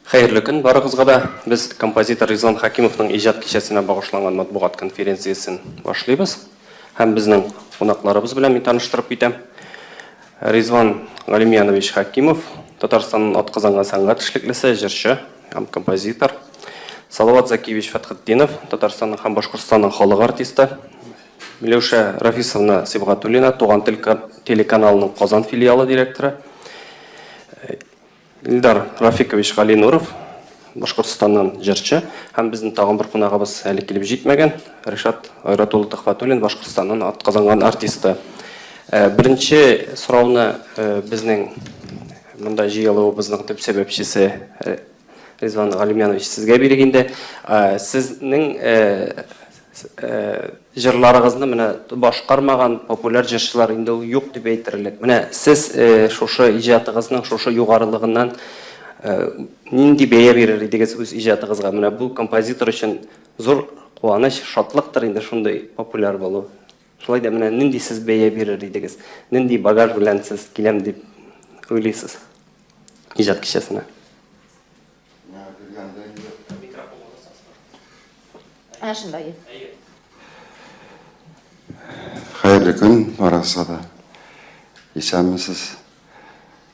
Хәерле көн барыгызга да. Без композитор Ризван Хәкимовның иҗат кичәсенә багышланган матбугат конференциясен башлыйбыз. Һәм безнең кунакларыбыз белән мин таныштырып китәм. Ризван Галимьянович Хәкимов, Татарстанның атказанган сәнгать эшлеклесе, җырчы һәм композитор. Салават Закиевич Фәтхетдинов, Татарстанның һәм Башкортстанның халык артисты. Миләүшә Рафисовна Сибгатуллина, Туган тел телеканалының Казан филиалы директоры. Илдар Рафикович Галинуров, Башкортстаннан җырчы, һәм безнең тагын бер кунагыбыз әле килеп җитмәгән, Ришат Айрат улы Төхвәтуллин, Башкортстаннан атказанган артисты. Э, беренче сорауны э, безнең монда җыелуыбызның төп сәбәпчесе э, Ризван Галимянович сезгә бирик инде. Сезнең җырларыгызны менә башкармаган популяр җырчылар инде ул юк дип әйтерлек. Менә сез шушы иҗатыгызның шушы югарылыгыннан нинди бәя бирер идегез үз иҗатыгызга? Менә бу композитор өчен зур куаныч, шатлыктыр инде шундый популяр булу. Шулай да менә нинди сез бәя бирер идегез? Нинди багаж белән сез киләм дип уйлыйсыз иҗат кичәсенә? Әнә шунда. Хәерле көн барыгызга да. Исәнмесез.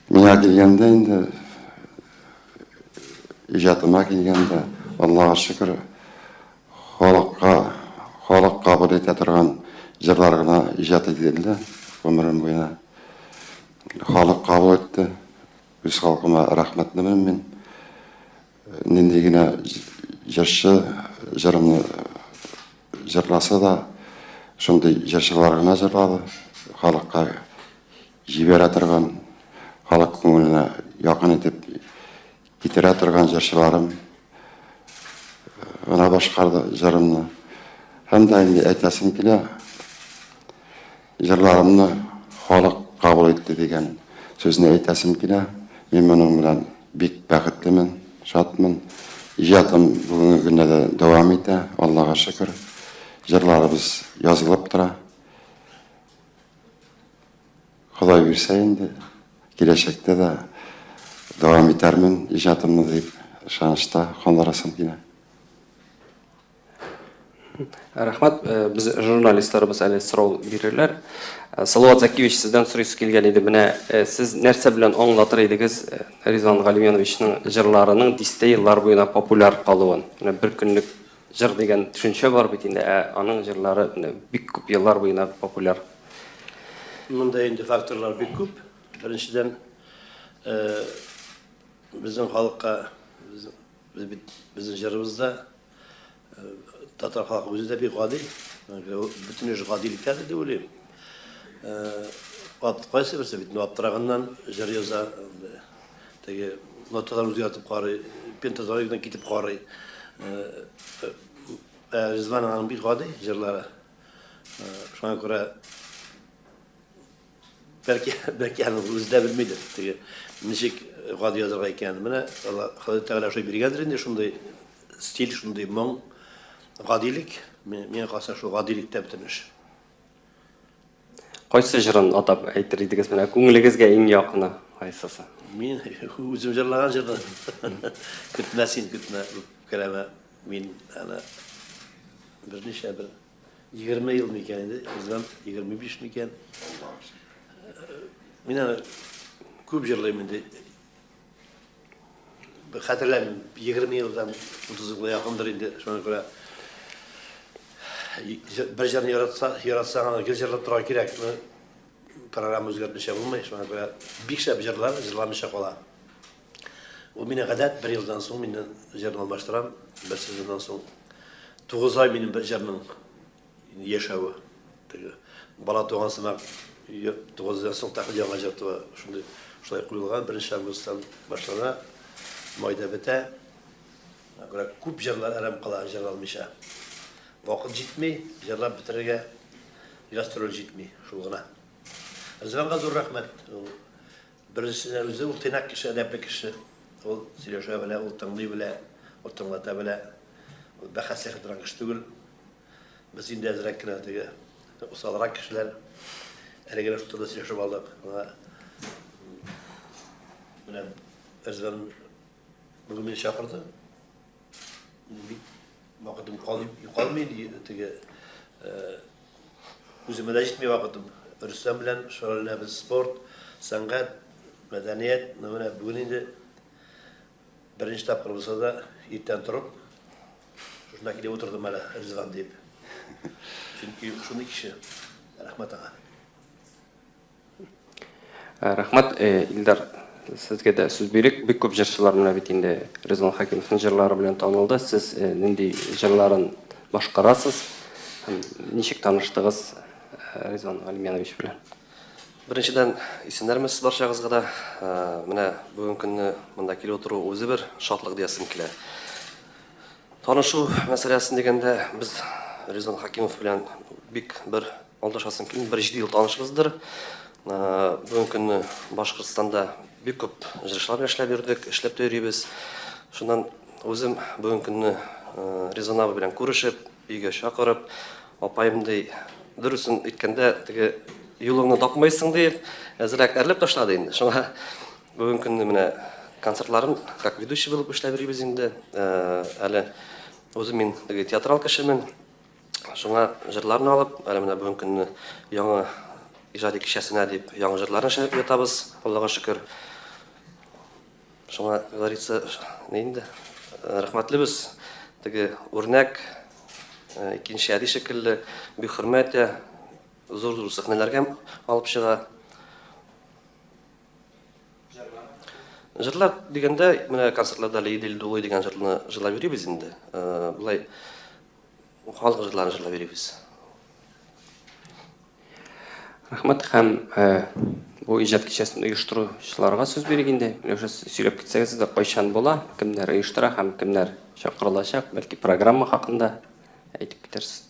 Миңа килгәндә инде иҗатыма килгәндә, Аллага шөкер, халыкка, халык кабул итә торган җырлар гына иҗат ителде гомерем буена. Халык кабул итте. Үз халкыма рәхмәтлемен мин. Нинди генә җырчы җырымны җырласа да, шундый җырчылар гына җырлады. Халыкка җибәрә торган, халык күңеленә якын итеп китерә торган җырчыларым гына башкарды җырымны. Һәм дә инде әйтәсем килә, Җырларымны халык кабул итте дигән сүзне әйтәсем килә. Мин моның белән бик бәхетлемен, шатмын. Иҗатым бүгенге көндә дә дәвам итә, Аллага шөкер. Җырларыбыз язылып тора. Ходай бирсә инде, киләчәктә дә дәвам итәрмен иҗатымны дип ышанычта калдырасым килә. Рәхмәт. Э, без журналистларыбыз әле сорау бирерләр. Э, Салават Закиевич, сездән сорыйсы килгән иде. Менә э, сез нәрсә белән аңлатыр идегез Ризван Галимяновичның җырларының дистә еллар буена популяр калуын? Менә бер көнлек җыр дигән төшенчә бар бит инде, ә аның җырлары менә бик күп еллар буена популяр. Монда инде факторлар бик күп. Беренчедән, безнең халыкка без бит безнең җырыбызда Татар халкы үзе дә бик гади. Бөтен эш гадилектә дип уйлыйм. Кайсы берсе бит аптыраганнан җыр яза, теге ноталар үзгәртеп карый, пентатоникадан китеп карый. Ә Ризван аның бик гади җырлары. Шуңа күрә Бәлки, бәлки аны үзе дә белмидер. Теге ничек гади язарга икәнен. Менә Алла Ходай Тәгалә шулай биргәндер инде шундый стиль, шундый моң, гадилек. Миңа калса шул гадилектә бөтен эш. Кайсы җырын атап әйтер идегез менә күңелегезгә иң якыны кайсысы? Мин үзем җырлаган җырны. Көтмә син, көтмә, үпкәләмә. Мин аны берничә бер 20 ел микән инде, узган 25 микән. Мин аны күп җырлыйм инде. Хәтерләмим, 20 елдан 30 елга якындыр инде. Шуңа күрә бер җырны яратса, яратсаң аны гел җырлап торырга кирәк. Программа үзгәртмичә булмый. Шуңа күрә бик шәп җырлар җырламыйча кала. Ул мине гадәт, бер елдан соң мин җырны алмаштырам, бер сезоннан соң. 9 ай минем бер җырның яшәве. Теге бала туган сымак 9 айдан соң тагын яңа җыр туа. Шундый шулай куелган, 1 августтан башлана, майда бетә. Күрә күп җырлар әрәм кала җырлалмыйча. Вакыт җитми, җырлап бетерергә гастроль җитми, шул гына. Ризванга зур рәхмәт. Ул Беренчедән, үзе ул тыйнак кеше, әдәпле кеше. Ул сөйләшә белә, ул тыңлый белә, ул тыңлата белә. Ул бәхәсләшә торган кеше түгел. Без инде әзрәк кенә теге усалрак кешеләр. Әле генә шул турыда сөйләшеп алдык. Менә Ризван Бүген мине чакырды. Бик вакытым калмый инде теге үземә дә җитми вакытым. Рөстәм белән шөгыльләнәбез спорт, сәнгать, мәдәният. Менә бүген инде беренче тапкыр булса да иртән торып шушында килеп утырдым әле Ризван дип. Чөнки шундый кеше. Рәхмәт аңа. Рәхмәт, Илдар, сезгә дә сүз бирик. Бик күп җырчылар менә бит инде Ризван Хәкимовның җырлары белән танылды. Сез нинди җырларын башкарасыз һәм ничек таныштыгыз Ризван Галимьянович белән? Беренчедән, исәннәрмесез барчагызга да. Менә бүгенге көнне монда килеп утыру үзе бер шатлык диясем килә. Танышу мәсьәләсен дигәндә, без Ризван Хәкимов белән бик бер Алдашасым килми, бер җиде ел танышбыздыр. Бүгенге көнне Башкортстанда бик күп җырчылар белән эшләп йөрдек, эшләп тә йөрибез. Шуннан үзем бүгенге көнне Ризван абый белән күрешеп, өйгә чакырып, апаем ди, дөресен әйткәндә, теге юлыңны тапмыйсың дип, әзрәк әрләп ташлады инде. Шуңа бүгенге көнне менә концертларын как ведущий булып эшләп йөрибез инде. Әле үзем мин теге театрал кешемен. Шуңа җырларны алып, әле менә бүгенге көнне яңа иҗади кичәсенә дип яңа җырларны эшләп ятабыз, Аллага шөкер. Шуңа, как говорится, ни инде, рәхмәтлебез. Теге үрнәк, икенче әти шикелле, бик хөрмәт итә, зур-зур сәхнәләргә алып чыга. Җырлар дигәндә, менә концертларда әле Идел дулый дигән җырны җырлап йөрибез инде. Болай халык җырларын җырлап йөрибез. Рәхмәт һәм бу иҗат кичәсен оештыручыларга сүз бирик инде. Миләүшә, сөйләп китсәгез дә, кайчан була, кемнәр оештыра һәм кемнәр чакырылачак, бәлки программа хакында әйтеп китәрсез.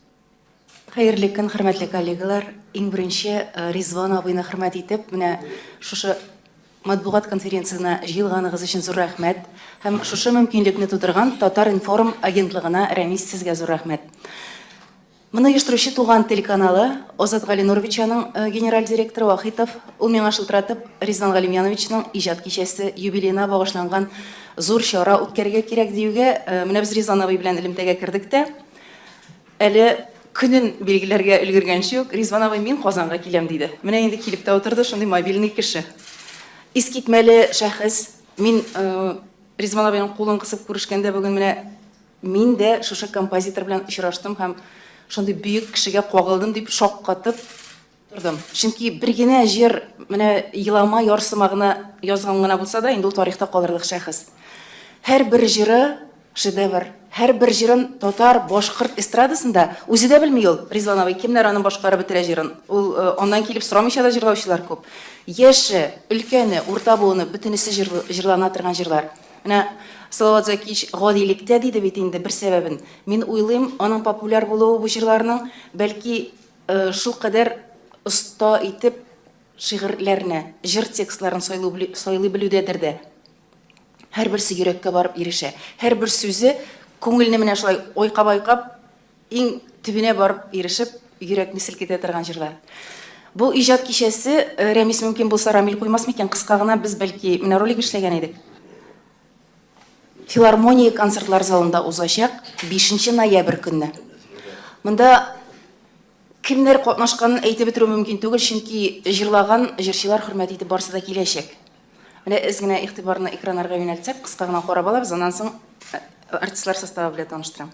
Хәерле көн, хөрмәтле коллегалар. Иң беренче Ризван абыйны хөрмәт итеп, менә шушы матбугат конференциясенә җыелганыгыз өчен зур рәхмәт. Һәм шушы мөмкинлекне тудырган Татар-информ агентлыгына, Рәмис, сезгә зур рәхмәт. Моны оештыручы Туган тел каналы, Азат Галинурович аның генераль директоры Вахитов, ул миңа шылтыратып, Ризван Галимьяновичның иҗат кичәсе юбилеена багышланган зур чара үткәрергә кирәк диюгә, менә без Ризван абый белән элемтәгә кердек тә, Әле көнен билгеләргә өлгергәнче үк, Ризван абый, мин Казанга киләм, диде. Менә инде килеп тә утырды, шундый мобильный кеше. Искитмәле шәхес. Мин Ризван абыйның кулын кысып күрешкәндә бүген менә мин дә шушы композитор белән очраштым һәм шундый бөек кешегә кагылдым дип шаккатып Тордым. Чөнки бер генә җыр, менә елама, ярсыма гына язган гына булса да, инде ул тарихта калырлык шәхес. Һәрбер җыры шедевр. Һәрбер җырын татар, башкорт эстрадасында үзе дә белми ул, Ризван абый, кемнәр аның башкарып бетерә җырын. Ул э, аннан килеп сорамыйча да җырлаучылар күп. Яше, өлкәне, урта буыны, бөтенесе җырлана торган җырлар. Менә Салават Закич гадилектә диде бит инде бер сәбәбен. Мин уйлыйм, аның популяр булуы бу җырларның, бәлки, Шулкадәр оста итеп шигырьләрне, җыр текстларын сайлый белүдәдер дә. Һәрберсе йөрәккә барып ирешә. Һәрбер сүзе күңелне менә шулай айкап-айкап, иң төбенә барып ирешеп, йөрәкне селкетә торган җырлар. Бу иҗат кичәсе, Рәмис мөмкин булса, Рамил куймас микән, кыска гына без бәлки менә ролик эшләгән идек. Филармония концертлар залында узачак 5 ноябрь көнне. Монда кемнәр катнашканын әйтеп бетерү мөмкин түгел, чөнки җырлаган җырчылар хөрмәт итеп барсы да киләчәк. Менә әз генә игътибарны экраннарга юнәлтсәк, кыска гына карап алабыз, аннан соң э, артистлар составы белән таныштырам.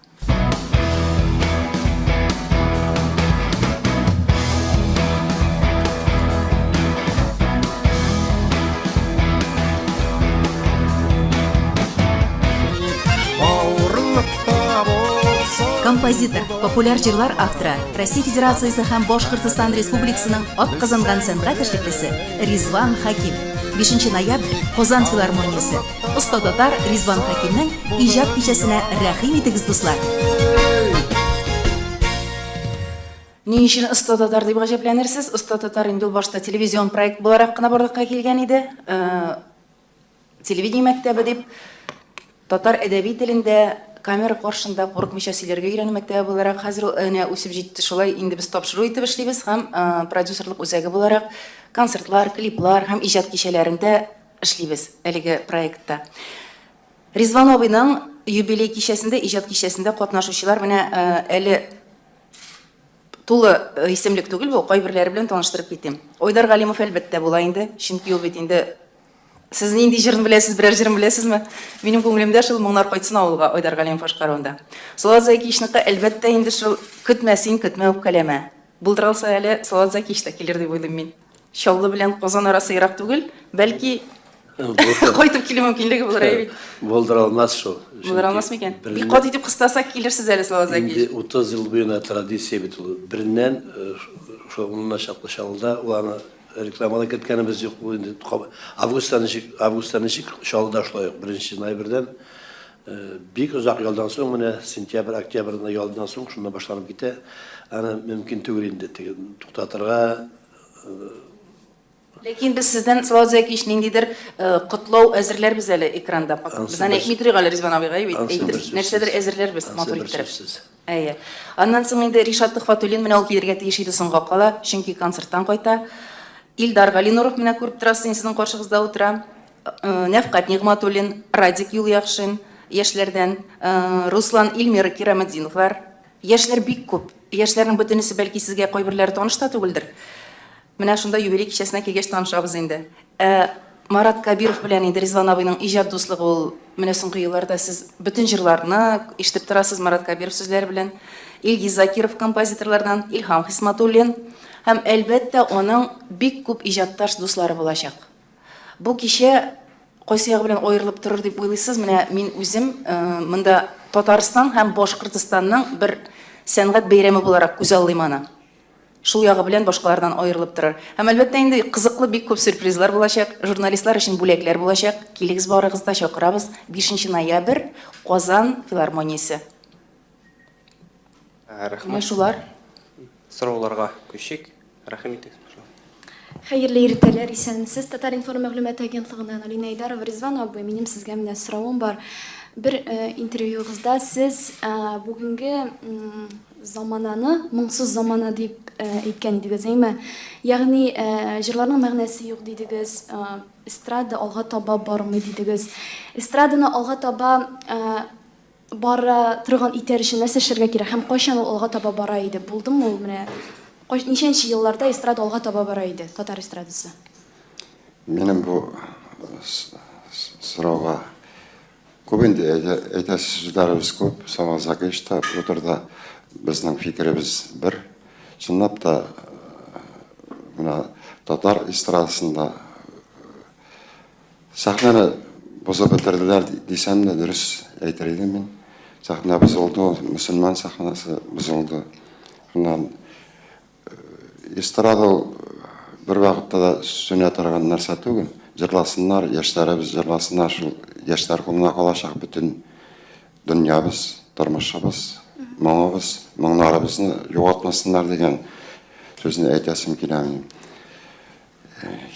Композитор, популяр җырлар авторы, Россия Федерациясе һәм Башкортостан Республикасының атказанган сәнгать эшлеклесе Ризван Хаким. 5 ноябрь, Казан филармониясе. Оста татар Ризван Хәкимнең иҗат кичәсенә рәхим итегез, дуслар! Ни өчен Оста татар дип гаҗәпләнерсез? Оста татар инде ул башта телевизион проект буларак кына барлыкка килгән иде. Э, телевидение мәктәбе дип татар әдәби телендә камера каршында курыкмыйча сөйләргә өйрәнү мәктәбе буларак хәзер ул әнә үсеп җитте. Шулай инде без тапшыру итеп эшлибез һәм э, продюсерлык үзәге буларак концертлар, клиплар һәм иҗат кичәләрендә эшлибез әлеге проектта. Ризван абыйның юбилей кичәсендә, иҗат кичәсендә катнашучылар менә әле тулы исемлек түгел бу, кайберләре белән таныштырып китим. Айдар Галимов әлбәттә була инде, чөнки ул бит инде Сез нинди җырын беләсез, берәр җырын беләсезме? Минем күңелемдә шул Моңнар кайтсын авылга Айдар Галимов башкаруында. Салават Зәкиевичныкы әлбәттә инде шул Көтмә син, көтмә үпкәләмә. Булдыра алса әле Салават Зәкиевич та килер дип уйлыйм мин. Чаллы белән Казан арасы ерак түгел, бәлки кайтып килү мөмкинлеге булыр әйе бит. Булдыра алмас шул. Булдыра алмас микән? Бик каты итеп кыстасак килерсез әле, Салават Зәкиевич. Инде 30 ел буена традиция бит ул. Береннән шул унына чаклы Чаллыда ул аны рекламада керткәнебез юк. Ул инде августта ничек, августта ничек Чаллыда шулай ук беренче ноябрьдән бик озак ялдан соң менә сентябрь, октябрьдә ялдан соң шуннан башланып китә. Аны мөмкин түгел инде теге туктатырга. Ләкин без сездән, Салават Зәкиевич, ниндидер котлау әзерләрбез әле экранда. Без аны әйтми торыйк әле Ризван абыйга, әйе бит? Әйтер, нәрсәдер әзерләрбез, матур иттереп. Әйе. Аннан соң инде Ришат Төхфәтуллин менә ул килергә тиеш иде, соңга кала, чөнки концерттан кайта. Илдар Галинуров менә күреп торасыз, инде сезнең каршыгызда утыра. Нәфкать Нигъматуллин, Радик Юлъякшин, яшьләрдән, Руслан, Илмира Кираметдиновлар. Яшьләр бик күп. Яшьләрнең бөтенесе бәлки сезгә кайберләре таныш та түгелдер. Менә шунда юбилей кичәсенә килгәч танышабыз инде. Ә Марат Кабиров белән инде Ризван абыйның иҗат дуслыгы ул менә соңгы елларда сез бөтен җырларны ишетеп торасыз Марат Кабиров сүзләре белән. Илгиз Закиров композиторлардан, Илһам Хисматуллин һәм әлбәттә аның бик күп иҗатташ дуслары булачак. Бу кичә кайсы ягы белән аерылып торыр дип уйлыйсыз? Менә мин үзем монда Татарстан һәм Башкортостанның бер сәнгать бәйрәме буларак күзаллыйм аны. Шул ягы белән башкалардан аерылып торыр. Һәм, әлбәттә инде, кызыклы бик күп сюрпризлар булачак, журналистлар өчен бүләкләр булачак. Килегез барыгыз да, чакырабыз. Бишенче ноябрь, Казан филармониясе. Рәхмәт. Менә шулар. Сорауларга күчик. Рәхим итегез, пожалуйста. Хәерле иртәләр, исәнмесез. Татар-информ мәгълүмат агентлыгыннан Алинә Айдарова. Ризван абый, минем сезгә менә соравым бар. Бер интервьюыгызда сез бүгенге замананы моңсыз замана дип әйткән идегез, әйме? Ягъни җырларның мәгънәсе юк дидегез, эстрада алга таба бармый дидегез. Эстраданы алга таба Бара торган итәр өчен нәрсә эшләргә кирәк һәм кайчан ул алга таба бара иде? Булдымы ул менә ничәнче елларда эстрада алга таба бара иде, татар эстрадасы? Минем бу сорауга күп инде әйтәсе сүзләребез күп. Самал Закирович та бу турыда безнең фикеребез бер. Чынлап та менә татар эстрадасында Сәхнәне бозып бетерделәр дисәм дә дөрес әйтер идем мин. Сәхнә бозылды, мөселман сәхнәсе бозылды. Шуннан эстрада ул бер вакытта да сүнә торган нәрсә түгел. Җырласыннар, яшьләребез җырласыннар, шул яшьләр кулына калачак бөтен дөньябыз, тормышыбыз, моңыбыз, моңнарыбызны югалтмасыннар дигән сүзне әйтәсем килә минем.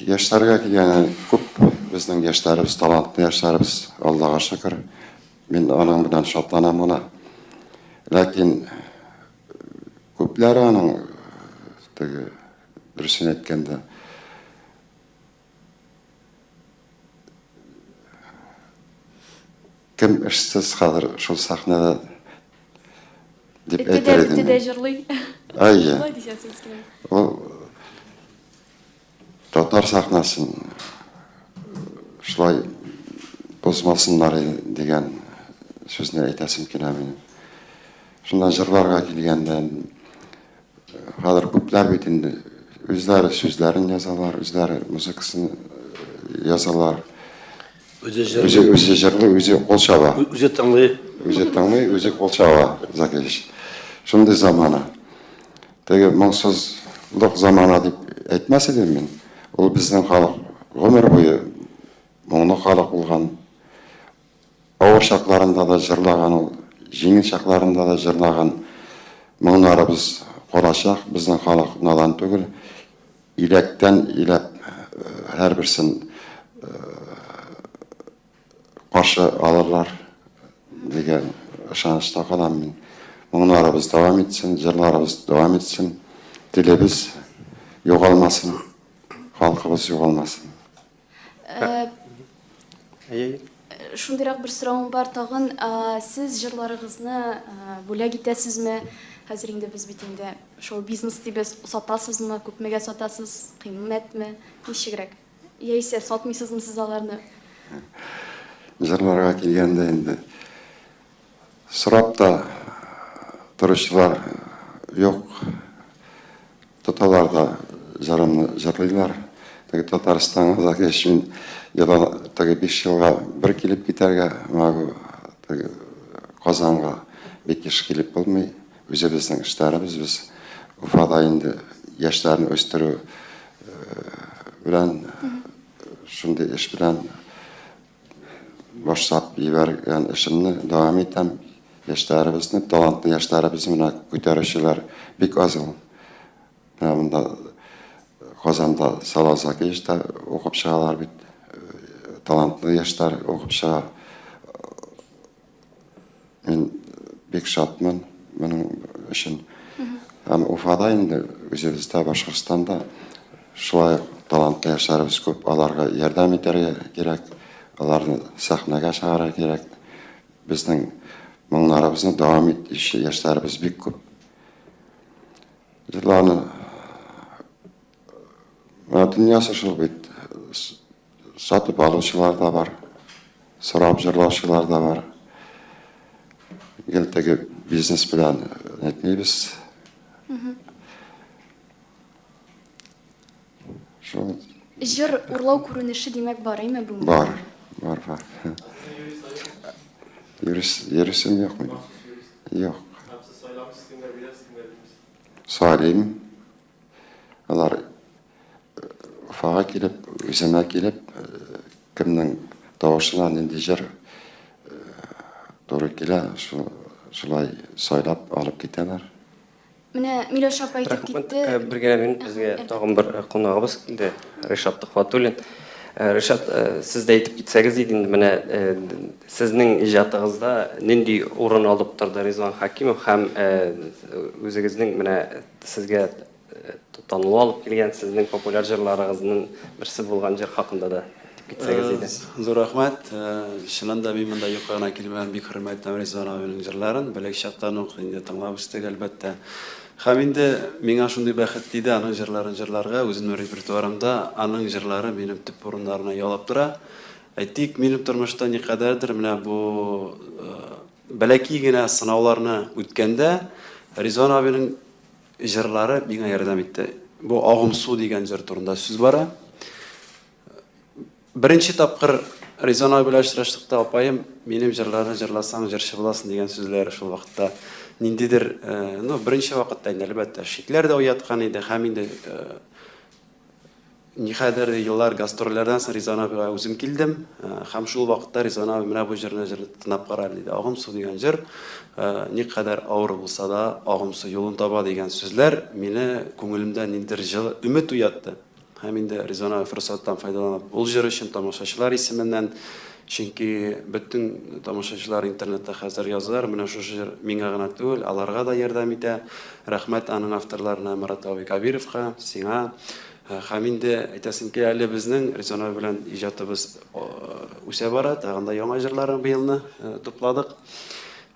Яшьләргә килгәне күп, безнең яшьләребез, талантлы яшьләребез, Аллага шөкер. Мин аның белән шатланам гына. Ләкин күпләре аның теге дөресен әйткәндә кем эшсез хәзер шул сәхнәдә дип әйтер идем. Эте дә җырлый. Әйе. Ул Татар сәхнәсен шулай бозмасыннар иде дигән сүзне әйтәсем килә минем. Шуннан җырларга килгәндә, хәзер күпләр бит инде үзләре сүзләрен язалар, үзләре музыкасын язалар. Үзе җырлый. Үзе җырлый, үзе кул чаба. Үзе тыңлый. Үзе тыңлый, үзе кул чаба, Закирович. Шундый замана. Теге моңсызлык замана дип әйтмәс идем мин. Ул безнең халык гомер буе моңлы халык булган. Авыр чакларында да җырлаган ул, җиңел чакларында да җырлаган. Моңнарыбыз калачак, безнең халык надан түгел. Иләктән иләп һәрберсен каршы алырлар дигән ышанычта калам мин. Моңнарыбыз дәвам итсен, җырларыбыз дәвам итсен, телебез югалмасын, халкыбыз югалмасын. Э, шундыйрак бер соравым бар тагын. Сез җырларыгызны бүләк итәсезме? Хәзер инде без бит инде шоу-бизнес дибез. Сатасызмы? Күпмегә сатасыз? Кыйммәтме? Ничегрәк? Яисә сатмыйсызмы сез аларны? Җырларга килгәндә инде сорап та торучылар юк. Тоталар да җырымны җырлыйлар. Теге Татарстанга да килгәч, мин елга теге 5 елга бер килеп китәргә могу. Теге Казанга бик еш килеп булмый. Үзебезнең эшләребез без Уфада инде яшьләрне үстерү белән шундый эш белән башлап җибәргән эшемне дәвам итәм. Яшьләребезне, талантлы яшьләребезне менә күтәрүчеләр бик аз ул. Менә монда Казанда Салават Закиевич та укып чыгалар бит. Талантлы яшьләр укып чыга. Мин бик шатмын моның өчен. Һәм Уфада инде үзебездә, Башкортстанда шулай ук талантлы яшьләребез күп, аларга ярдәм итәргә кирәк, аларны сәхнәгә чыгарырга кирәк. Безнең моңнарыбызны дәвам итүче яшьләребез бик күп. Җырларны менә дөньясы шул бит. Сатып алучылар да бар, сорап җырлаучылар да бар. Гел теге бизнес белән нитмибез. Шул. Җыр урлау күренеше димәк бар, әйме бүгенге Бар, бар, бар. Юрист, юристым юк минем. Юк. Сайлыйм. Алар Уфага килеп, үземә килеп, кемнең тавышына нинди җыр туры килә, шулай сайлап алып китәләр. Менә Миләүшә апа әйтеп китте. Бер генә минут, безгә тагын бер кунагыбыз килде, Ришат Төхвәтуллин. Ришат, сез дә әйтеп китсәгез иде инде, менә сезнең иҗатыгызда нинди урын алып торды Ризван Хәкимов һәм үзегезнең менә сезгә Танылу алып килгән сезнең популяр җырларыгызның берсе булган җыр хакында да әйтеп китсәгез иде. Зур рәхмәт. Чыннан да мин монда юкка гына килмәдем. Бик хөрмәт итәм Ризван абыйның җырларын. Бәләкәй чактан ук инде тыңлап үстек, әлбәттә. Һәм инде миңа шундый бәхет тиде аның җырларын җырларга. Үземнең репертуарымда аның җырлары минем төп урыннарны яулап тора. Әйтик, минем тормышта никадәрдер менә бу бәләкәй генә сынауларны үткәндә Ризван абыйның Җырлары миңа ярдәм итте. Бу Агым су дигән җыр турында сүз бара. Беренче тапкыр Ризан абый белән очраштык та, апаем, минем җырларны җырласаң, җырчы буласың дигән сүзләре шул вакытта ниндидер, э, ну, беренче вакытта инде, әлбәттә, шикләр дә уяткан иде һәм инде э, Никадәр еллар гастрольләрдән соң Ризан абыйга үзем килдем. Һәм шул вакытта Ризан абый менә бу җырны җыр тыңлап кара әле диде. Агым су дигән җыр, никадәр авыр булса да, агым су юлын таба дигән сүзләр мине күңелемдә ниндидер җылы өмет уятты. Һәм инде Ризан абый форсаттан файдаланып, ул җыр өчен тамашачылар исеменнән, чөнки бөтен тамашачылар интернетта хәзер язалар, менә шушы җыр миңа гына түгел, аларга да ярдәм итә. Рәхмәт аның авторларына, Марат абый Кабировка, сиңа. Һәм инде әйтәсем килә, әле безнең Резон абый белән иҗатыбыз үсә бара, тагын да яңа җырларны быелны тупладык.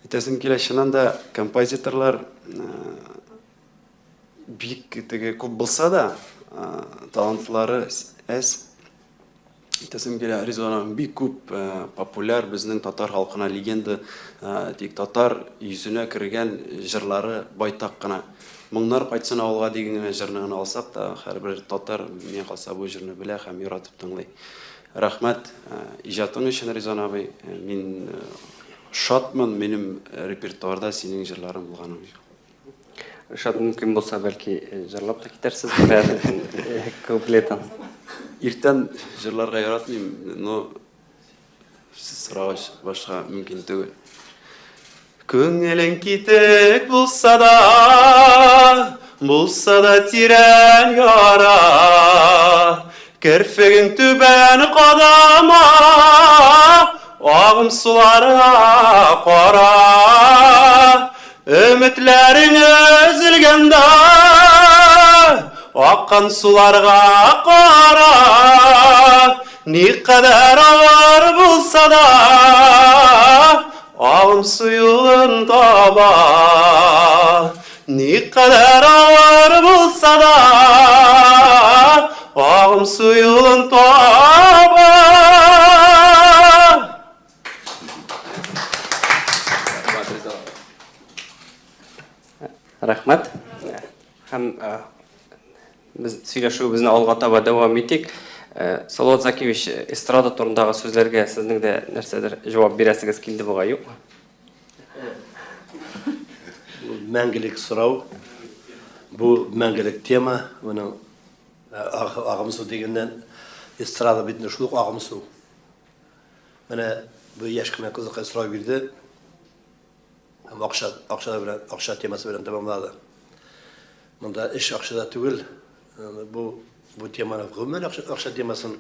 Әйтәсем килә, чыннан да композиторлар бик теге күп булса да, талантлары әз. Әйтәсем килә, Ризван абый бик күп популяр безнең татар халкына легенда, тик татар йөзенә кергән җырлары байтак кына. Моңнар кайтсын авылга дигән генә җырны гына алсак та, һәрбер татар, миңа калса, бу җырны белә һәм яратып тыңлый. Рәхмәт иҗатың өчен, Ризван абый. Мин шатмын, минем репертуарда синең җырларың булганы өчен. Ришат, мөмкин булса, бәлки э, җырлап та китәрсез берәр э, куплетын. Иртән җырларга яратмыйм, но сез сорагач башка мөмкин түгел. Күңелең китек булса да, булса да тирән яра, керфегең түбән кадама, агым суларга кара. Өметләрең өзелгәндә, аккан суларга кара. Никадәр авыр булса да, Агымсу юлын таба. Никадәр авыр булса да, Агымсу юлын таба. Рәхмәт. Һәм без сөйләшүебезне алга таба дәвам итик. Салават Закиевич, эстрада турындагы сүзләргә сезнең дә нәрсәдер җавап бирәсегез килде бугай, юкмы? Бу мәңгелек сорау, бу мәңгелек тема. Моның агымсу дигәннән эстрада бит инде шул ук агымсу. Менә бу яшь кенә кызыкай сорау бирде. Һәм акча, акча белән, акча темасы белән тәмамлады. Монда эш акчада түгел. Бу бу теманы гомумән акча, акча темасын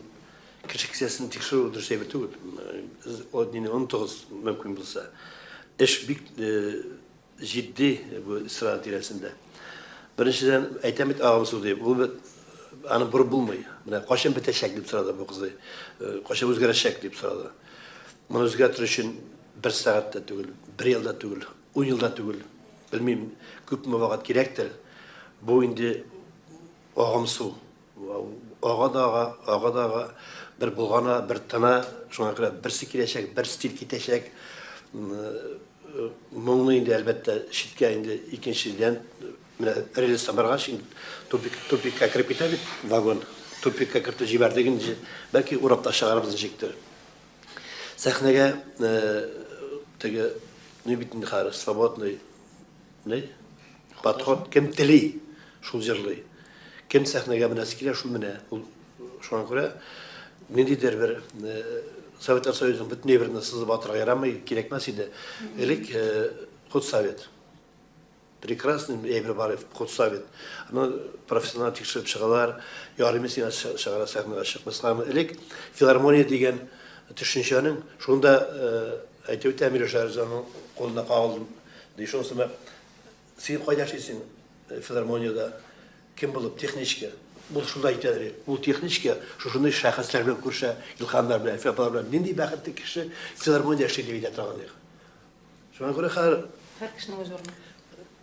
кеше кесәсен тикшерү дөрес әйбер түгел. Однини онытыгыз мөмкин булса. Эш бик җитди бу эстрада тирәсендә. Беренчедән, әйтәм бит агым су дип, ул бит аны борып булмый. Менә кайчан бетәчәк дип сорады бу кызый. Кайчан үзгәрәчәк дип сорады. Моны үзгәртер өчен бер сәгать тә түгел, бер ел да түгел, ун ел да түгел. Белмим, күпме вакыт кирәктер. Бу инде агым су. Ага да ага, ага да ага, бер болгана, бер тына. Шуңа күрә берсе киләчәк, бер стиль китәчәк. Моңны инде, әлбәттә, читкә инде икенчедән, менә рельстан баргач, инде тупик, тупикка кереп китә бит вагон. Тупикка кертеп җибәрдек инде, бәлки урап та чыгарбыз ничектер. Сәхнәгә теге, ни бит инде хәзер, свободный, ни, подход, кем тели, шул җырлый. Кем сәхнәгә менәсе килә, шул менә. Ул шуңа күрә ниндидер бер Советлар Союзының бөтен әйберне сызып атырга ярамый, кирәкмәс иде. Элек худсовет. Прекрасный әйбер бар, худсовет. Аны профессионал тикшереп чыгалар, ярыймы сиңа чыгара сәхнәгә чыкмаскамы. Элек филармония дигән төшенчәнең шунда әйтеп үтә Миләүшә Ризаның кулына кагылдым. Ди, шунысы Син кайда эшлисең? Филармониядә. Кем булып? Техничка. Ул шунда әйтә, ул техничка шушындый шәхесләр белән күрешә, Илһамнар белән, Әлфия апалар белән. Нинди бәхетле кеше филармониядә эшли дип әйтә торган идек. Шуңа күрә хәзер Һәр кешенең үз урыны.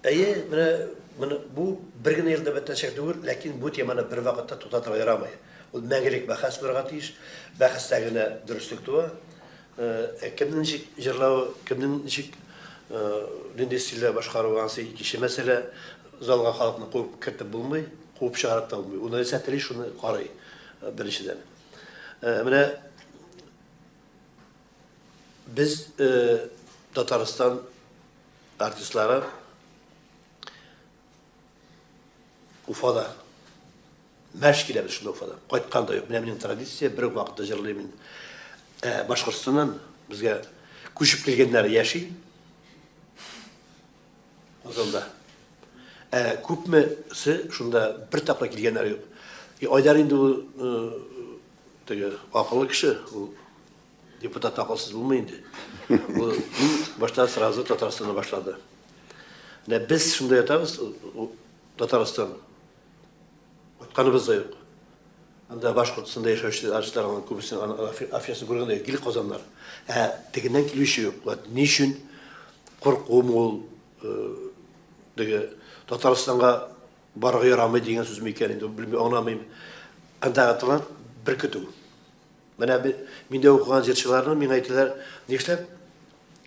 Әйе, менә моны бу бер генә елда бетәчәк түгел, ләкин бу теманы бер вакытта туктатырга ярамый. Ул мәңгелек бәхәс булырга тиеш. Бәхәстә генә дөреслек туа. Ә кемнең ничек җырлавы, кемнең ничек нинди стильдә башкаруы, анысы икенче мәсьәлә. Залга халыкны куып кертеп булмый, куып чыгарып та булмый. Ул нәрсә тели, шуны карый, беренчедән. Менә без Татарстан артистлары Уфада. Мәш киләбез шунда Уфада. Кайткан да юк. Менә минем традиция, бер үк вакытта җырлыйм мин. Ә Башкортстаннан безгә күчеп килгәннәр яши. Казанда. Ә күпмесе шунда бер тапкыр килгәннәр юк. И Айдар инде ул э, теге акыллы кеше, ул депутат акылсыз булмый инде. Ул иң башта сразу Татарстаннан башлады. Менә без шунда ятабыз, Татарстан. Кайтканыбыз да юк. Анда Башкортстанда яшәүче артистларның күбесенең афишасын күргән дә юк, гел Казаннар. Ә тегеннән килүче юк. Вот ни өчен куркуым ул, теге Татарстанга барырга ярамый дигән сүзме икән инде, белмим, аңламыйм. Андагы талант бер көтү. Менә миндә укыган җырчыларны миңа әйтәләр, нишләп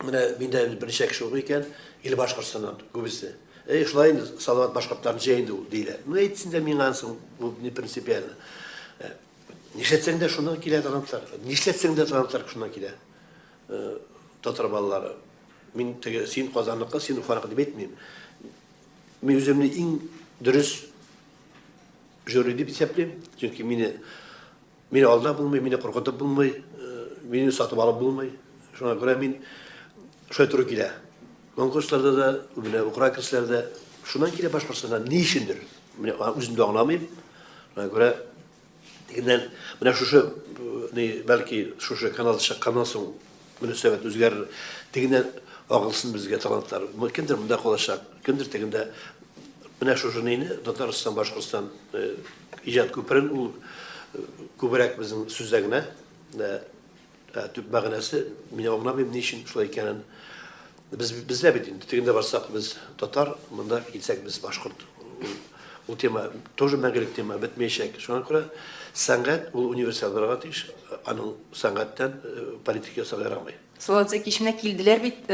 менә миндә берничә кеше укый икән, или Башкортстаннан күбесе. Эй, шулай инде, Салават башкортларны җыя инде ул, диләр. Ну, әйтсен дә миңа соң, бу не принципиально. Э, нишләтсәң дә шуннан килә талантлар. Нишләтсәң дә талантлар шуннан килә. Э, татар балалары. Мин теге син Казанныкы, син Уфаныкы дип әйтмим. Мин үземне иң дөрес жюри дип исәплим, чөнки мине Мине алдап булмый, мине куркытып булмый, мине сатып алып булмый. Шуңа күрә мин шулай туры килә. Конкурсларда да, менә укырга керсәләр дә, шуннан килә Башкортстаннан ни өчендер. Менә үзем дә аңламыйм. Шуңа күрә тегеннән менә шушы ни бәлки шушы канал чыкканнан соң мөнәсәбәт үзгәрер. Тегеннән агылсын безгә талантлар. Кемдер монда калачак, кемдер тегендә. Менә шушы нине Татарстан, Башкортстан иҗат күперен ул күбрәк безнең сүздә генә. Ә төп мәгънәсе, мин аңламыйм, ни өчен шулай икәнен. Без бездә бит инде тегендә барсак без татар, монда килсәк без башкорт. Ул тема тоже мәңгелек тема, бетмәячәк. Шуңа күрә сәнгать ул универсаль булырга тиеш. Аның сәнгатьтән политика ясарга ярамый. Салават Зәкиевич, менә килделәр бит,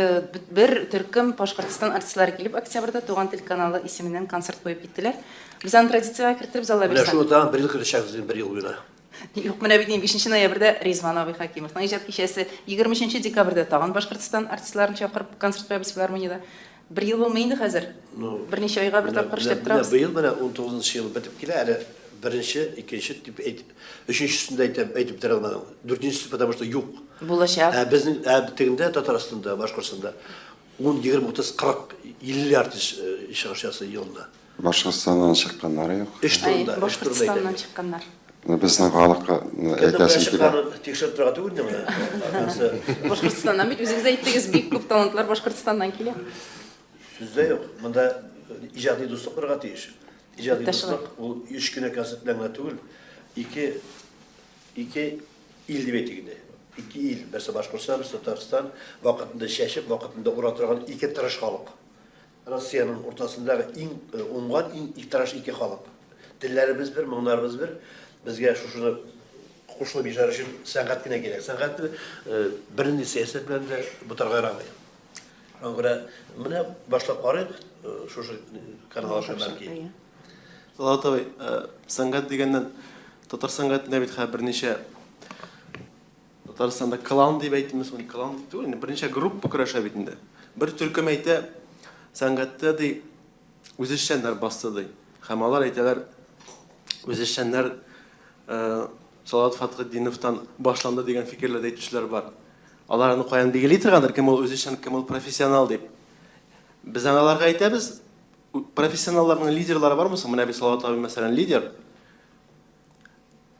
бер төркем Башкортстан артистлары килеп, октябрьдә Туган тел каналы исеменнән концерт куеп киттеләр. Без аны традициягә кертербез, Алла Менә бирса. шуны тагын бер ел көтәчәкбез инде, бер ел буена. Юк, менә бит инде 5 ноябрьдә Ризван абый Хәкимовның иҗат кичәсе, 23 декабрьдә тагын Башкортстан артистларын чакырып концерт куябыз филармониядә. Бер ел булмый инде хәзер. Ну, Берничә айга бер менә, тапкыр менә, эшләп менә торабыз. быел менә 19 ел бетеп килә, әле беренче, икенче дип әйт, өченчесен дә әйтеп, әйтеп бетерә алмадым. Дүртенчесе, потому что юк. Булачак. Ә безнең, ә тегендә Татарстанда, Башкортстанда 10, 20, 30, 40, 50 артист э, чыгыш ясый елына. Башкортстаннан чыкканнары юк. Эш турында, эш турында әйтәм. Башкортстаннан чыкканнар. Безнең халыкка әйтәсем килә. Кемнең тикшереп торырга түгел инде моны. Анысы. Башкортстаннан бит үзегез әйттегез, бик күп талантлар Башкортстаннан килә. Сүз дә юк. Монда иҗади дуслык булырга тиеш. Иҗади дуслык ул өч кенә концерт белән генә түгел, ике ике ил дип әйтик инде. Ике ил, берсе Башкортстан, берсе Татарстан, вакытында чәчеп, вакытында ура торган ике тырыш халык. Россиянең уртасындагы иң уңган, иң иктараш ике халык. Телләребез бер, моңнарыбыз бер. Безгә шушыны кушылып яшәр өчен сәнгать кенә кирәк. Сәнгатьне бернинди сәясәт белән дә бутарга ярамый. Шуңа күрә менә башлап карыйк шушы канал аша бәлки. Салават абый, сәнгать дигәннән, татар сәнгатендә бит хәзер берничә Татарстанда клан дип әйтимме соң, клан дип түгел, инде берничә группа көрәшә бит инде. Бер төркем әйтә, сәнгатьтә ди, үзешчәннәр басты ди. Һәм алар әйтәләр, үзешчәннәр э, Салават Фатхетдиновтан башланды дигән фикерләр дә әйтүчеләр бар. Алар аны каян билгели торгандыр, кем ул үзешчән, кем ул профессионал дип. Без аны аларга әйтәбез, профессионалларның лидерлары бармы соң? Менә бит Салават абый мәсәлән лидер.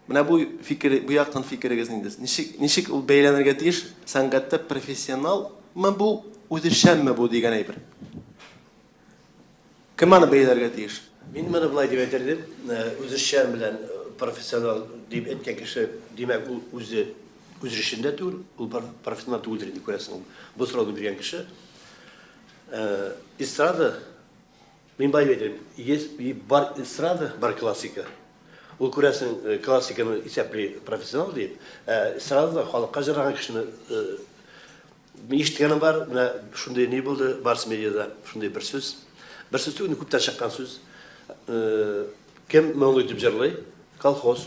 Менә бу фикер, бу яктан фикерегез нинди? Ничек, ничек ул бәйләнергә тиеш? Сәнгатьтә профессионалмы бу, үзешчәнме бу дигән әйбер? Кем аны бәйләргә тиеш? Мин моны болай дип әйтер идем, үзешчән белән профессионал дип әйткән кеше, димәк, ул үзе үз эшендә түгел, ул профессионал түгелдер инде, күрәсең, ул бу сорауны биргән кеше. Эстрада Мин болай дип әйтәм, есть бар эстрада, бар классика. Ул күрәсең, э, классиканы исәпли профессионал дип, ә эстрадада халыкка җырлаган кешене э, мин ишеткәнем бар, менә шундый ни булды, Барс медиада шундый бер сүз. Бер сүз түгел, күптән чыккан сүз. Э, кем моңлы итеп җырлый? Колхоз.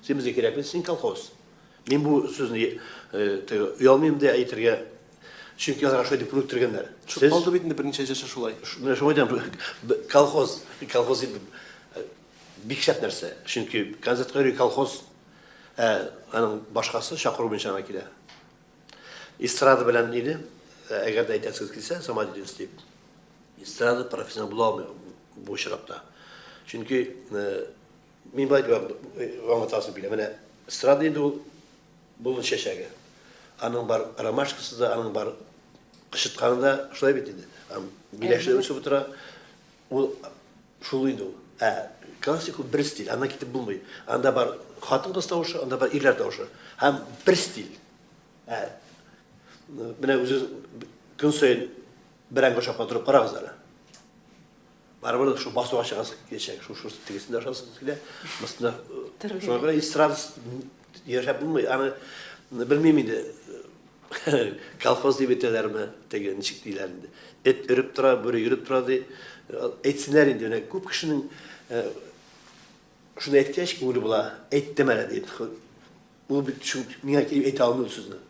Син безгә кирәкме? Син колхоз. Мин бу сүзне теге оялмыйм да әйтергә. Чөнки аларга шулай дип күнектергәннәр. Шул калды бит инде берничә җырчы шулай. Менә шулай әйтәм, колхоз, колхоз дип бик шәп нәрсә. Чөнки концертка йөри колхоз, ә аның башкасы чакыру буенча гына килә. Эстрада белән иде, әгәр дә әйтәсегез килсә, самодеятельность дип. Эстрада профессионал була алмый бу очракта. Чөнки Мин болай дип аңлатасым килә. Менә эстрада инде ул болын чәчәге. Аның бар ромашкасы да, аның бар кычытканы да, шулай бит инде. Аның миләше дә үсеп утыра. Ул шул инде ул. Ә классик ул бер стиль, аннан китеп булмый. Анда бар хатын-кыз тавышы, анда бар ирләр тавышы. Һәм бер стиль. Ә менә үзегез көн саен бәрәңге ашап торып карагыз әле. Барыбер шул басуга чыгасы киләчәк, шул шул тегесен дә ашасы килә, монысында шуңа күрә эстрада яшәп булмый. Аны белмим инде. Колхоз дип әйтәләрме, теге ничек диләр инде. Эт өреп тора, бүре йөреп тора ди. Әйтсеннәр инде, менә күп кешенең шуны әйткәч күңеле була, әйттем әле дип. Ул бит шул миңа килеп әйтә алмый ул сүзне.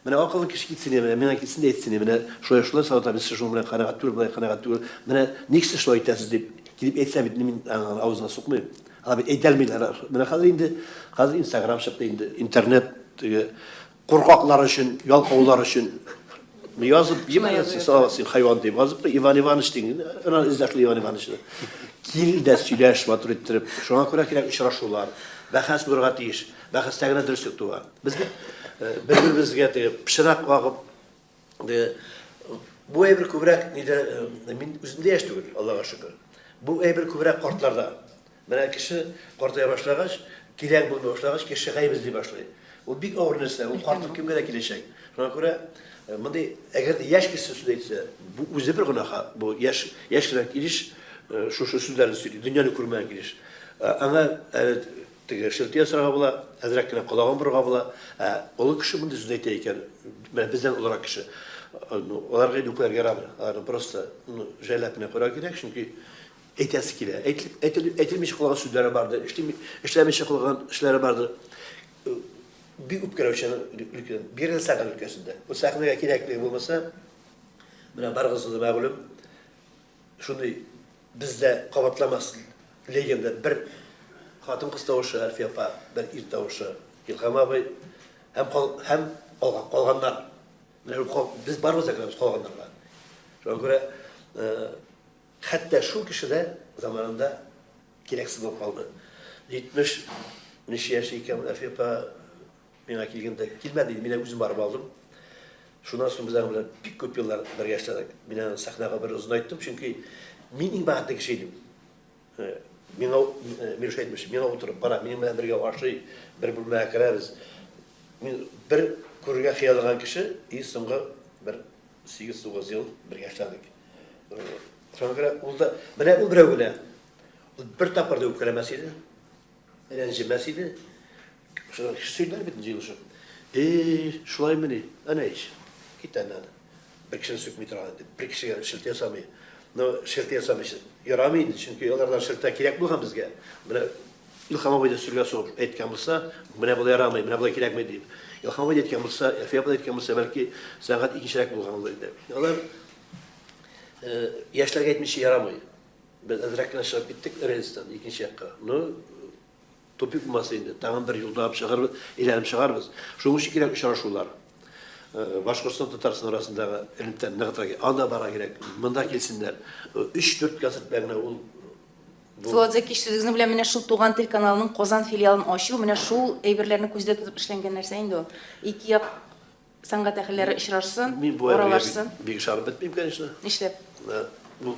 Менә акыллы кеше китсен, менә миңа килсен дә әйтсен, менә шулай шулай Салават абый, сез шуның белән канәгать түгел, болай канәгать түгел. Менә ник сез шулай әйтәсез дип килеп әйтсә бит мин аның авызына сукмыйм. Алар бит әйтә алмыйлар. Менә хәзер инде хәзер Инстаграм чыкты инде, интернет теге куркаклар өчен, ялкаулар өчен язып җибәрәсең, Салават син хайван дип язып, Иван Иванович дигән, ана эзләп Иван Ивановичны. Кил дә сөйләш матур иттереп. Шуңа күрә кирәк очрашулар, бәхәс булырга тиеш. Бәхәстә генә дөреслек туа. Без бит бер-беребезгә теге пычрак агып, теге бу әйбер күбрәк нидә, мин үзем дә яшь түгел, Аллага шөкер. Бу әйбер күбрәк картларда. Менә кеше картая башлагач, кирәк булмый башлагач, кеше гаеп эзли башлый. Ул бик авыр нәрсә, ул картлык кемгә дә киләчәк. Шуңа күрә мондый, әгәр дә яшь кеше сүз әйтсә, бу үзе бер гөнаһ, бу яшь, яшь кенә килеш шушы сүзләрне сөйли, дөньяны күрмәгән килеш. Аңа әле теге шелтә ясарга була, әзрәк кенә колагын борырга була. Ә олы кеше мондый сүз әйтә икән, менә бездән олырак кеше, ну, аларга инде үпкәләргә ярамый. Аларны просто, ну, жәлләп кенә куярга кирәк, чөнки әйтәсе килә. Әйтел, әйтел, әйтелмичә калган сүзләре бардыр, эшлеми, эшләмичә калган эшләре бардыр. Бик үпкәләүчән өлкә, бигрәк тә сәхнә өлкәсендә. Ул сәхнәгә кирәклеге булмаса, менә барыгызга да мәгълүм, шундый бездә кабатламас легенда бер хатын-кыз тавышы Әлфия апа, бер ир тавышы Илһам абый һәм һәм калганнар. Менә без барыбыз да керәбез калганнарга. Шуңа күрә хәтта шул кеше дә заманында Кирәксез булып калды. 70 нче яше икән Әлфия апа миңа килгәндә килмәде инде, мин үзем барып алдым. Шуннан соң без аның белән бик күп еллар бергә эшләдек. Мин аны сәхнәгә бер озынайттым, чөнки мин иң бәхетле кеше идем. Э, миңа э, Миләүшә әйтмешли, миңа утырып бара, минем белән бергә ашый, бер бүлмәгә керәбез. Мин бер күрергә хыялланган кеше, и соңгы бер 8-9 ел бергә эшләдек. Э, шуңа күрә ул да, менә ул берәү генә. Ул бер тапкыр да үпкәләмәс иде, рәнҗемәс иде. Шуны кеше сөйләр бит җыелышып. Эй, шулаймыни? Әнә ич. Кит әнә. Бер кешене сүкми торган инде. Бер кешегә шелтә ясамый. Но шелтә ясамый ярамый инде, чөнки алардан шелтә кирәк булган безгә. Менә Илһам абый да сүргә сугып әйткән булса, менә болай ярамый, менә болай кирәкми дип. Илһам абый да әйткән булса, Әлфия апа да әйткән булса, бәлки сәнгать икенчерәк булган булыр иде. Алар яшьләргә әйтмичә ярамый. Без әзрәк кенә чыгып киттек рельстан икенче якка. Ну, тупик булмаса инде, тагын бер юл табып чыгарбыз, әйләнеп чыгарбыз. Шуның өчен кирәк очрашулар. Э, Башкортстан, Татарстан арасындагы элемтәне ныгытырга кирәк. Анда барырга кирәк, монда килсеннәр. Э, өч-дүрт концерт белән генә ул Фуат Зәкич, сүзегезне белән менә шул Туган тел каналының Казан филиалын ачу, менә шул әйберләрне күздә тотып эшләнгән нәрсә инде ул. Ике як Сәнгать әһелләре очрашсын, Мин бу әйбергә аралашсын. бик, бик ышанып бетмим, конечно. Нишләп? Менә бу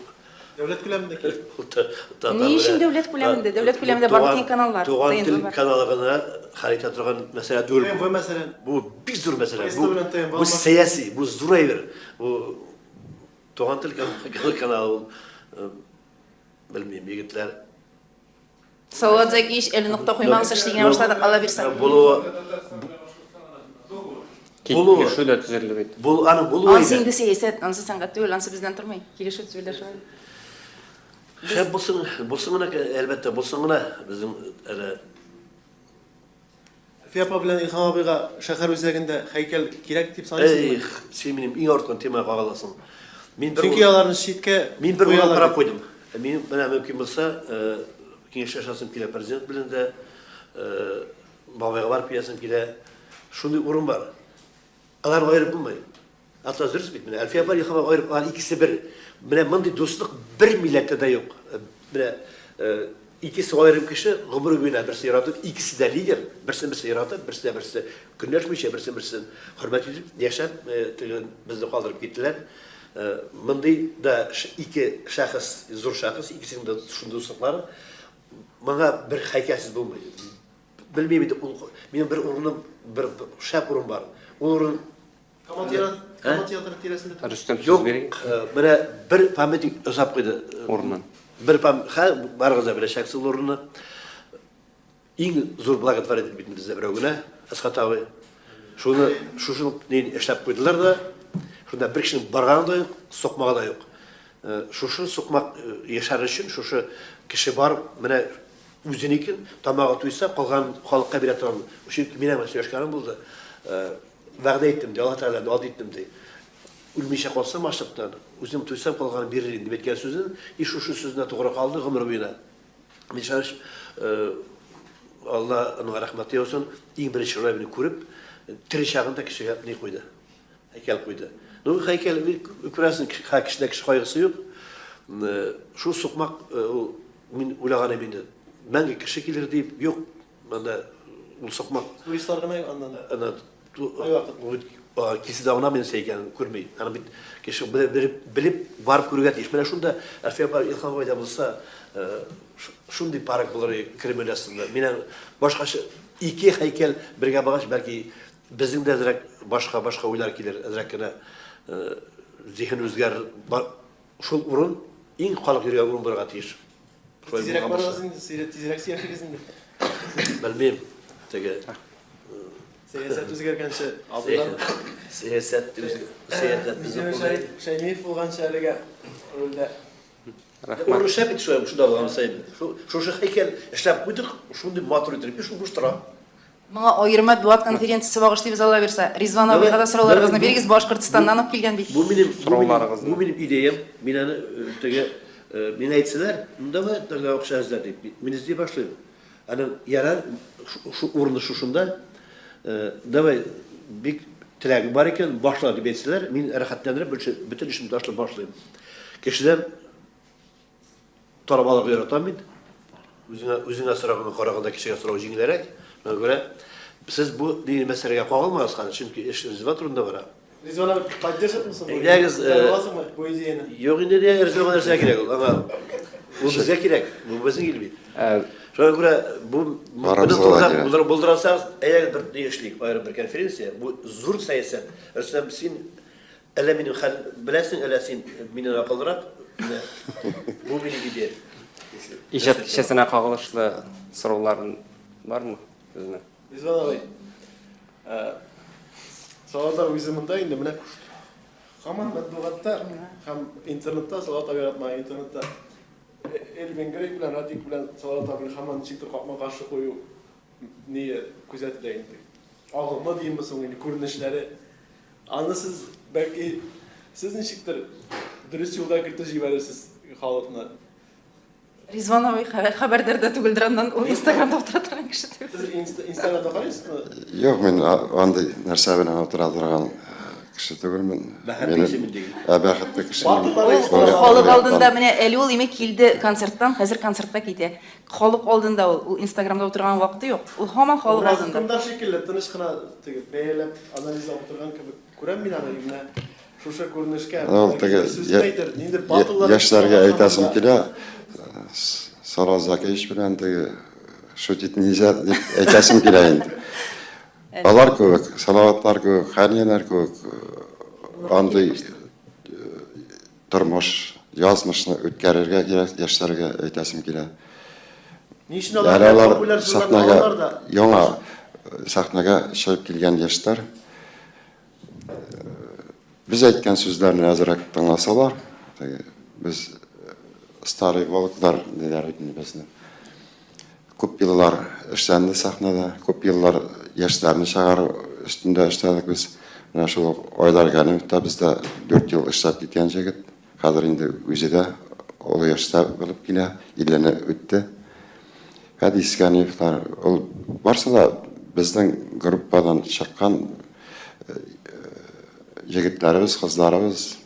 Дәүләт күләмендә кирәк. татар Ни өчен белән- дәүләт күләмендә? та- Дәүләт бу күләмендә барлык туган- киң каналлар, Туган ТНВ тел бар. каналы гына хәл итә торган мәсьәлә түгел бу. ТНВ мәсәлән. Бу бик зур мәсьәлә. ТСТ Бу, белән ТНВ бу алмаш. сәяси, бу зур әйбер. Бу Туган тел кан- каналы ул, э, белмим, егетләр. Салават Зәкиевич, әле нокта куймагыз, эшли генә башладык, Алла бирса. Булуы булуы Килешү дә төзелде бит. Бул, аның булуы Ансы инде сәясәт, ансы сәнгать түгел, ансы бездән тормый. Килешү төзелә шулай. Шәп булсын, булсын гына, әлбәттә, булсын гына безнең әле Әлфия апа белән Илһам абыйга шәһәр үзәгендә һәйкәл кирәк дип саныйсызмы? Эх, син минем иң арткан темага кагыласың. Мин бер Чөнки аларны читкә Мин бер уйлап куялар карап бит. куйдым. Мин менә мөмкин булса, киңәшләшәсем килә президент белән дә, бабайга барып киләсем килә. Шундый урын бар. Аларны аерып булмый. Атлас дөрес бит менә. Әлфия апа Илһам абый аерып, алар икесе бер. Менә мондый дуслык бер милләттә дә юк. Менә икесе аерым кеше, гомер буена берсе яратып, икесе дә лидер, берсен берсе яратып, берсе дә берсе көнләшмичә, берсен берсен хөрмәт итеп яшәп, теге безне калдырып киттеләр. Мондый да ике шәхес, зур шәхес, икесенең дә шундый дуслыклары. Моңа бер һәйкәлсез булмый. Белмим инде, ул минем бер урыным, бер шәп урын бар. Ул урын Камал театры, Камал театры тирәсендә түгел. Рөстәм, сүз Юк, бирегез. менә бер памятник ясап куйды. Урынын. Бер пам, хә, барыгыз да беләчәксез ул урынны. Иң зур благотворитель бит бездә берәү генә, Әсхәт абый. Шуны, шушы нин эшләп куйдылар да, шунда бер кешенең барганы да юк, сукмагы да юк. Шушы сукмак яшәр өчен шушы кеше бар, менә үзенекен, тамагы туйса, калган халыкка бирә торган. Чөнки мин аңа сөйләшкәнем булды. Вәгъдә иттем, ди, Аллаһ Тәгаләдән ант иттем, ди. Үлмичә калсам ачлыктан, үзем туйсам, калганын бирер идем, дип әйткән сүзен, и шушы сүзенә тугры калды гомер буена. Мин ышаныч, Алла аның рәхмәте яусын, иң беренче шулай мине күреп, тере чагында кешегә ни куйды, һәйкәл куйды. Ну, һәйкәл, күрәсең, кешедә кеше кайгысы юк. Шул сукмак, ул, мин уйлаган идем инде, мәңге кеше килер дип, юк, Монда ул сукмак. Туристлар гына аннан. Ана Кайвакыт. Килсә дә гына нәрсә икәнен күрми. Аны бит кеше белеп, белеп барып күрергә тиеш. Менә шунда Әлфия апа Илһам абый да булса, шундый парк булыр иде Кремль астында. Мин аны башкача. Ике һәйкәл бергә булгач, бәлки безнең дә әзрәк башка башка уйлар килер, әзрәк кенә зиһен үзгәрер. Шул урын иң халык йөргән урын булырга тиеш. Шулай Тизрәк барыгыз инде, тизрәк сөйләшегез инде. Белмим, теге Сәясәт үзгәргәнче, абыйлар. Сәясәт сәясәт безнең кулда. Шәймиев булганчы әлегә рульдә. Рәхмәт. Урын шәп бит шулай, шунда булган саен. Шушы һәйкәл эшләп куйдык, шундый матур итеп, и шул буш тора. Моңа аерым матбугат конференциясе багышлыйбыз, Алла бирса. Ризван абыйга да сорауларыгызны бирегез, Башкортстаннан ук килгән бит. Бу минем бу минем идеям. Мин аны теге миңа әйтсәләр, ну давай тогда акча эзлә дип, мин эзли башлыйм. Аның ярар, шу урыны шушында, давай бик теләгең бар икән, башла дип әйтсәләр, мин рәхәтләнеп бөтен эшемне ташлап башлыйм. Кешедән Тарап алырга яратам мин. Үзеңә, үзеңә сораганга караганда кешегә сорау җиңелрәк. Шуңа күрә сез бу дини мәсьәләгә кагылмагыз хәзер, чөнки эш Ризван турында бара. Ризван абый поддержит мы Әйдәгез, аласыңмы бу идеяне? Юк инде, не Ризванга нәрсә кирәк ул? Аңа ул безгә кирәк, бу безнең ил бит. Шуңа күрә бу моны турында булдырасагыз, әйдәгез бер ни эшлик, аерым бер конференция. Бу зур сәясәт. Рөстәм, син Әллә минем хәл беләсең, әллә син миннән акыллырак. Менә бу минем идея. Иҗат кичәсенә кагылышлы сораулар бармы сезнең? Ризван абый, Салават абый үзе монда инде, менә һаман матбугатта һәм интернетта Салават абый яратмаган интернетта Элвин Грей белән Радик белән Салават абыйны һаман ничектер капма-каршы кую ние күзәтелә инде. Агымы димме соң инде, күренешләре. Аны сез, бәлки, сез ничектер дөрес юлга кертеп җибәрерсез халыкны. Ризван абый хәбәрдар да түгелдер аннан, ул Инстаграмда утыра торган кеше түгел. Сез Инстаграмда карыйсызмы? Юк, мин андый нәрсә белән утыра торган кеше түгелмен. Бәхетле кеше мин диген. Ә бәхетле кеше мин. Ул халык алдында менә әле ул име килде концерттан, хәзер концертка китә. Халык алдында ул, ул Инстаграмда утырган вакыты юк. Ул һаман халык Ул алдында. Хөкемдар шикелле тыныч кына теге бәяләп, анализлап утырган кебек күрәм мин аны. Менә шушы күренешкә Ул теге бер сүз әйтер, ниндидер батллар яшьләргә әйтәсем килә, Сара Закиевич белән теге шутить нельзя дип әйтәсем килә инде. Алар кебек, Салаватлар кебек, Хәнияләр кебек андый Тормыш, язмышны үткәрергә кирәк, яшьләргә әйтәсем килә. Ни өчен алар Әле алар популяр җырларны сәхнәгә алалар да? яңа сәхнәгә чыгып килгән яшьләр без әйткән сүзләрне әзрәк тыңласалар, теге без старый волклар диләр бит инде безне. Күп еллар эшләнде сәхнәдә, күп еллар яшьләрне чыгару өстендә эшләдек без. Менә шул ук Айдар Галимов та бездә 4 ел эшләп киткән җегет. Хәзер инде үзе дә олы яшьтә булып килә, иллене үтте. Фәдис Ганиевлар, ул барсы да безнең группадан чыккан егетләребез, кызларыбыз.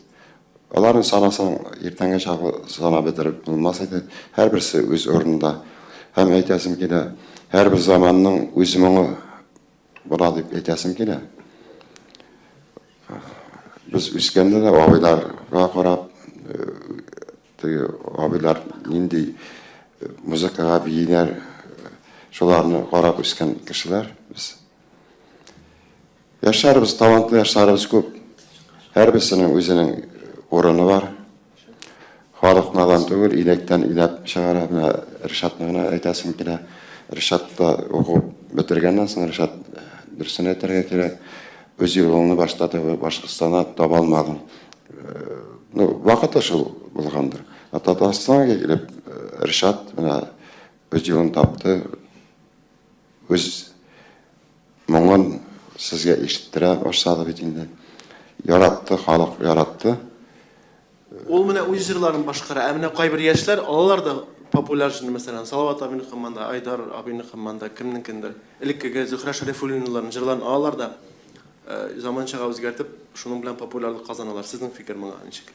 Аларны санасаң, иртәнгә чаклы санап бетереп булмас иде. Һәрберсе үз урынында. Һәм әйтәсем килә, һәрбер заманның үз моңы була дип әйтәсем килә. Без үскәндә дә абыйларга карап, теге абыйлар нинди музыкага бииләр, шуларны карап үскән кешеләр без. Яшьләребез, талантлы яшьләребез күп. Һәрберсенең үзенең урыны бар. Халык надан түгел, иләктән иләп чыгара. Менә Ришатны гына әйтәсем килә. Ришат та уку бетергәннән соң, Ришат, дөресен әйтергә кирәк, үз юлыңны башта теге Башкортстанда таба алмадың. Ну, вакыты шул булгандыр. Ә Татарстанга килеп, Ришат менә үз юлын тапты. Үз моңын сезгә ишеттерә башлады бит инде. Яратты, халык яратты. Ул менә үз җырларын башкара, ә менә кайбер яшьләр алалар да популяр җырны, мәсәлән, Салават абыйныкын да, Айдар абыйныкын да, кемнекендер, элеккеге Зөһрә Шәрифуллиналарның җырларын алалар да, заманчага үзгәртеп, шуның белән популярлык казаналар. Сезнең фикер моңа ничек?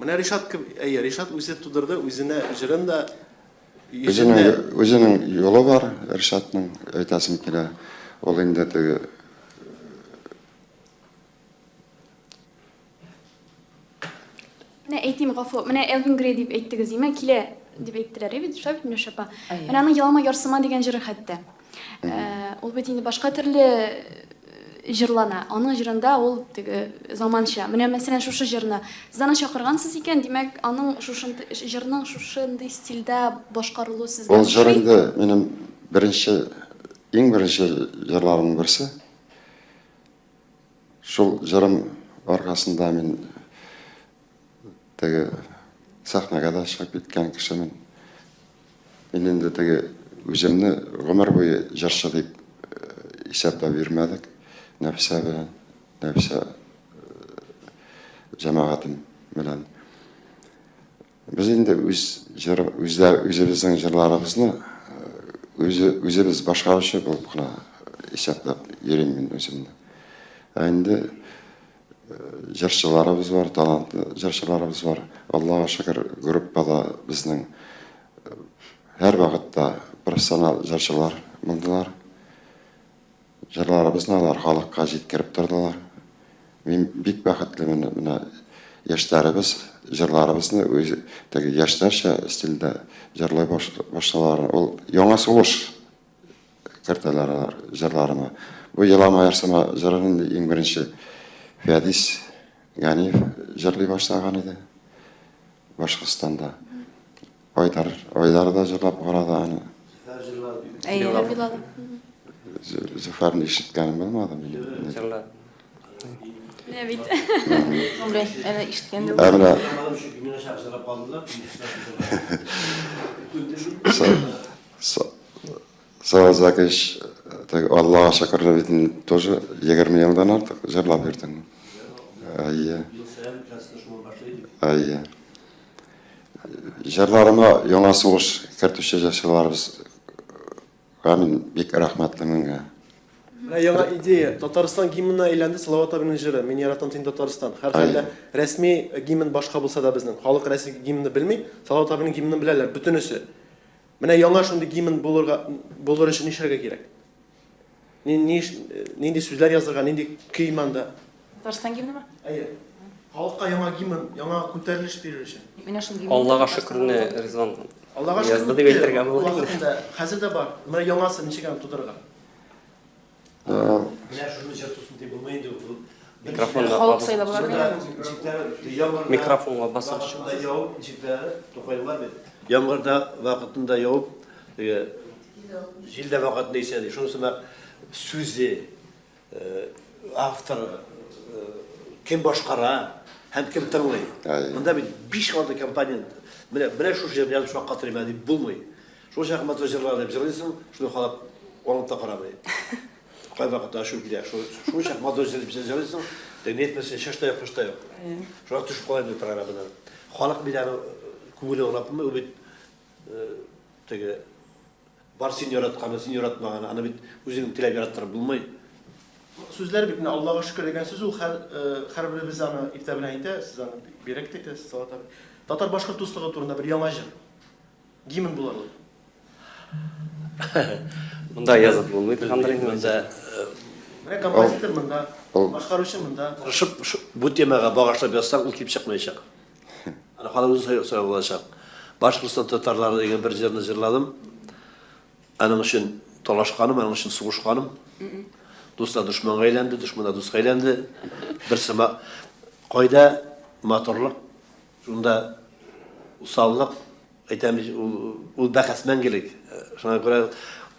Менә Ришат кем? Әйе, Ришат үзе тудырды, үзенә җырын да, йөзен дә. Үзенең юлы бар Ришатның, әйтәсем килә. Ул инде теге Менә әйтим, гафу, менә Элвин Грей дип әйттегез, димәк, килә. дип әйттеләр, бит, шулай бит, Миләүшә апа? Менә аның Елама ярсыма дигән җыры хәтта. Ул бит инде башка төрле җырлана. Аның җырында ул теге заманча. Менә мәсәлән шушы җырны сез аны чакыргансыз икән, димәк, аның шушындый җырның шушындый стильдә башкарылуы сезгә Ул җыр инде минем беренче, иң беренче җырларымның берсе. Шул җырым аркасында мин теге сәхнәгә дә чыгып киткән кешемен. Мин инде теге үземне гомер буе җырчы дип исәпләп йөрмәдек. Нәфисә белән, Нәфисә җәмәгатем белән. Без инде үз җыр, үзләр, үзебезнең җырларыбызны үзе, үзебез башкаручы булып кына исәпләп йөрим мин үземне. Ә инде җырчыларыбыз бар, талантлы җырчыларыбыз бар. Аллага шөкер, группада безнең һәрвакытта профессионал җырчылар булдылар. Җырларыбызны алар халыкка җиткереп тордылар. Мин бик бәхетлемен, менә яшьләребез җырларыбызны үз теге яшьләрчә стильдә җырлый башлалар. Ул яңа сулыш кертәләр алар җырларыма. Бу Елама ярсыма җырын инде иң беренче Фәдис Ганиев җырлый башлаган иде Башкортстанда. Айдар, Айдар да җырлап карады аны. Зөфәр җырлады. Әйе. Җырлады. Зөфәрне ишеткәнем булмады минем. Җырлады. Менә бит. Гомре, әле ишеткән дә Ә менә Салават Закирович, теге Аллага шөкер бит инде тоже 20 елдан артык җырлап йөрдең. Әйе. Әйе. Җырларыма яңа сулыш кертүче җырчыларыбызга мин бик рәхмәтлемен. Менә яңа идея. Татарстан гимнына әйләнде Салават абының җыры. Мин яратам сине, Татарстан. Һәрхәлдә рәсми гимн башка булса да безнең. Халык рәсми гимнны белми, Салават абының гимнын беләләр бөтенесе. Менә яңа шундый гимн булырга булыр өчен нишләргә кирәк? Ни, ни, нинди сүзләр язырга, нинди көй монда? Татарстан гимнымы? Әйе. Халыкка яңа гимн, яңа күтәрелеш бирер өчен. Менә шул гимн. Аллага шөкерне Ризван Аллага шөкер. Язды дип әйтергә була. Вакытында хәзер дә бар. Менә яңасы ничек аны тудырырга? Менә шуны җыр тусын дип булмый инде ул. Микрофонга Халык сайлап алыр. Микрофонга басып. Вакытында явып, ничек Тукайлар бит. Яңгырда вакытында явып, Җил дә вакытында исә ди. Шунысы менә сүзе, авторы, кем башкара һәм кем тыңлый. Монда бит 5-6 компонент. Менә менә шушы җырны язып шаккатырыйм әле дип булмый. Шул чак матур җырлар дип җырлыйсың, шуны халык аңлап та карамый. Кайвакытта ачу килә. Шул шул чак матур җыр дип җырлыйсың, теге ни әйтмәсен, чыш та юк, пыш та юк. Шуңа төшеп кала инде программадан. Халык бит аны күңеле аңлап булмый, ул бит Теге бар син яратканы, син яратмаганы, аны бит үзең теләп яраттырып булмый. Сүзләр бит менә Аллага шөкер дигән сүз ул һәр һәрберебез аны иртә белән әйтә, сез аны бигрәк тә әйтәсез, Салават абый. Татар-башкорт дуслыгы турында бер яңа җыр. Гимн булырлык. Монда язып булмый торгандыр инде. Монда Менә композитор монда, башкаручы монда. Тырышып бу темага багышлап язсаң, ул килеп чыкмаячак. Аны халык үзе сайлап алачак. Башкортстан татарлары дигән бер җырны җырладым. Аның өчен талашканым, аның өчен сугышканым. Дуслар дошманга әйләнде, дошманнар дуска әйләнде. Бер сыма кайда матурлык, шунда усаллык, Әйтәм бит, ул, ул бәхәс мәңгелек. Шуңа күрә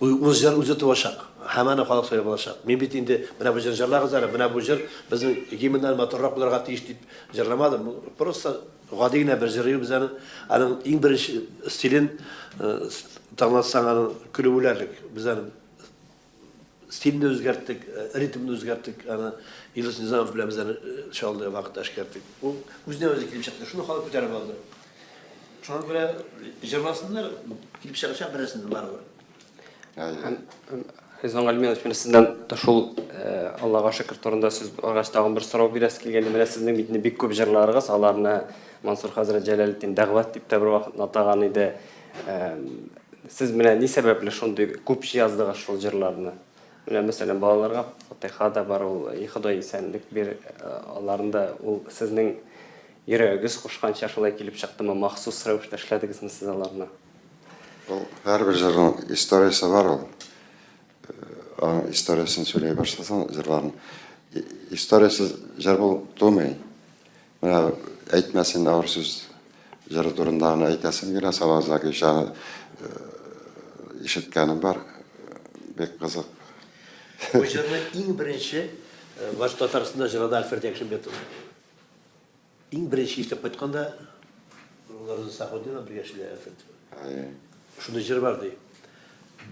ул җыр үзе туачак. Һәм аны халык сайлап алачак. Мин бит инде менә бу җыр җырлагыз әле, менә бу җыр безнең гимннан матуррак булырга тиеш дип җырламадым. Просто гади генә бер җыр без аны, аның иң беренче стилен тыңлатсаң, аны көлеп үләрлек. Без аны Стильне үзгәрттек, ритмны үзгәрттек, аны Илдус Низамов белән без аны Чаллыда вакытта эшкәрттек. Ул үзенә үзе килеп чыкты, шуны халык күтәреп алды. Шуңа күрә җырласыннар, килеп чыгачак берәрсеннән барыбер. Һәм Ризван Галимҗанович, менә сездән шул Аллага шөкер турында сүз баргач тагын бер сорау бирәсе килгән. Менә сезнең бит инде бик күп җырларыгыз, аларны Мансур хәзрәт Җәләлетдин Дәгъват дип тә бервакытны атаган иде. Сез менә ни сәбәпле шундый күп яздыгыз шул җырларны? Менә, мәсәлән, балаларга фатыйха да бар ул, И Ходай, исәнлек бир, аларында ул сезнең Йөрәгегез кушканча шулай килеп чыктымы, махсус рәвештә эшләдегезме сез аларны? Ул һәрбер җырның историясе бар ул. Аның историясен сөйли башласаң, җырларның историясез җыр бул тумый. Менә әйтмәс инде авыр сүз җыры турында гына әйтәсем килә. Салават Закирович аны ишеткәнем бар. Бик кызык. Бу җырны иң беренче Баш Татарстанда җырлады Альфред Якшимбетов. Иң беренче ишетеп кайтканда, Роза Сахудинова бергә эшлиләр Альфред. Шундый җыр бар ди.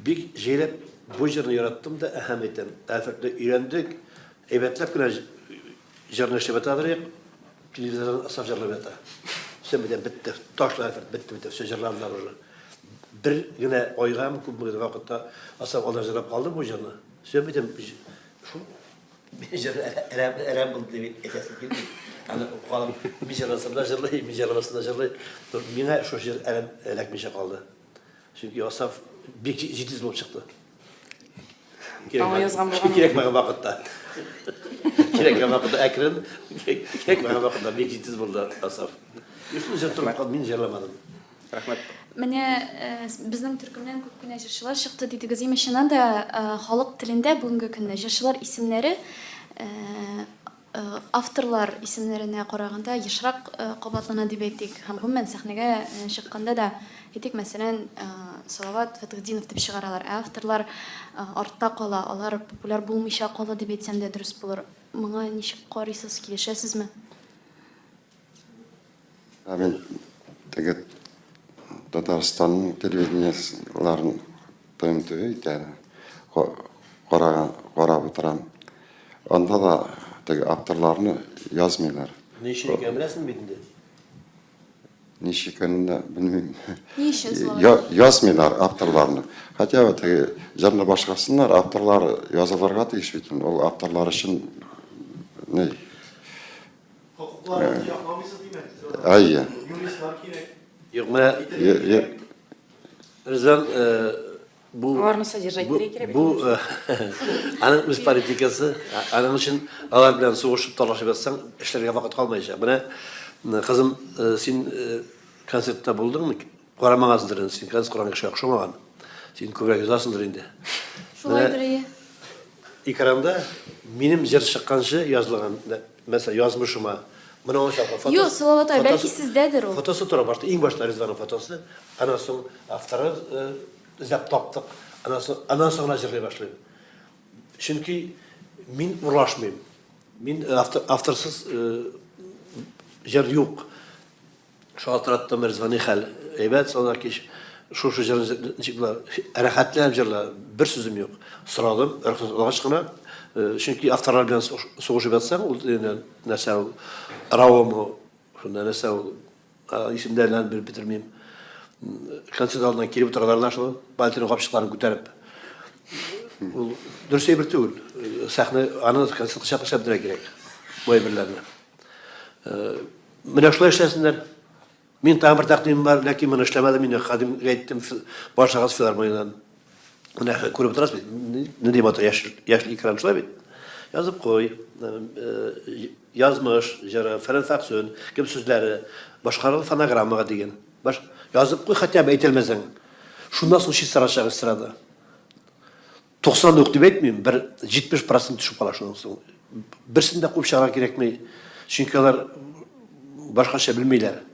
Бик җәйләп бу җырны яраттым да, әһәм әйтәм. Альфред белән өйрәндек. Әйбәтләп кенә җырны эшләп ятадыр идек. Телевизордан Асаф җырлап ята. Все, бетә, бетте. Ташла Альфред, бетте, бетте. Все, җырладылар уже. Бер генә айгамы, күпме генә вакытта Асаф алдан җырлап калды бу җырны. Все, бетә, шул Мин җыр әрәм, әрәм булды дип әйтәсем килми. Аны халык мин җырласам да җырлый, мин җырламасам да җырлый. Миңа шул җыр әрәм эләкмичә калды. Чөнки Асаф бик җитез булып чыкты. Аңа язган булган. Кирәкмәгән вакытта. Кирәкмәгән вакытта әкрен, кирәкмәгән вакытта бик җитез булды Асаф. Шул җыр торып калды, мин җырламадым. Рәхмәт. Менә безнең төркемнән күп кенә җырчылар чыкты дидегез. Имеш, чыннан да халык телендә бүгенге көндә җырчылар исемнәре авторлар исемнәренә караганда ешрак кабатлана дип әйтик. Һәм гомумән сәхнәгә чыкканда да, әйтик, мәсәлән, Салават Фәтхетдинов дип чыгаралар, ә авторлар артта кала, алар популяр булмыйча кала дип әйтсәм дә дөрес булыр. Моңа ничек карыйсыз, килешәсезме? Ә мин теге Татарстанның телевидениеларын ТНТ итә, караган, карап утырам. Анда да теге авторларны язмыйлар. Ни өчен икәнен беләсең бит инде. Ничек икәнен дә белмим. Ни өчен соң? Язмыйлар авторларны. Хотя бы теге җырны башкарсыннар, авторлар язылырга тиеш бит инде. Ул авторлар өчен ни? Хокукларыгызны якламыйсыз, димәк, сез аларның. Әйе. Юристлар кирәк. Юк, менә Рөстәм, бу Аларны содержать итәргә кирәк бит. Бу аның үз политикасы, аның өчен алар белән сугышып талашып ятсаң, эшләргә вакыт калмаячак. Менә, кызым, син концертта булдыңмы? Карамагансыңдыр инде, син концерт караган кешегә охшамаган. Син күбрәк язасыңдыр инде. Шулайдыр, әйе. Экранда минем җыр чыкканчы язылган, мәсәлән, язмышыма. Моны аңлашам. Фотосы, Юк, Салават абый, бәлки сездәдер ул. Фотосы тора башта, иң башта Ризванның фотосы. Аннан соң авторы эзләп таптык. Аннан соң, аннан соң гына җырлый башлыйм. Чөнки мин урлашмыйм. Мин автор, авторсыз җыр юк. Шалтыраттым, Ризван, нихәл? Әйбәт, Салават кич. Шушы җырны ничек була? Рәхәтләнеп җырла, бер сүзем юк. Сорадым, рөхсәт алгач кына, чөнки авторлар белән сугышып ятсаң, ул нәрсә ул, Раумы, шунда нәрсә ул, исемнәрен белеп бетермим. Концерт алдыннан килеп утыралар да шул, пальтоның капчыкларын күтәреп. Ул дөрес әйбер түгел. Сәхнә, аны концертка чаклы эшләп бетерергә кирәк, бу әйберләрне. Менә шулай эшләсеннәр. Мин тагын бер тәкъдимем бар, ләкин моны эшләмәдем, инде кадимгә әйттем, башлагыз филармониядән. Менә күреп торасыз бит, нинди матур яшел, яшел экран шулай бит. Язып куй, язмыш җыры, фәлән фәксүн, кем сүзләре, башкарылды фонограммага дигән. Баш, язып куй, хотя бы әйтелмәсәң. Шуннан соң чистарачак эстрада. 90 ук дип әйтмим, бер 70 процент төшеп кала шуннан соң. Берсен дә куып чыгарга кирәкми, чөнки алар башкача белмиләр.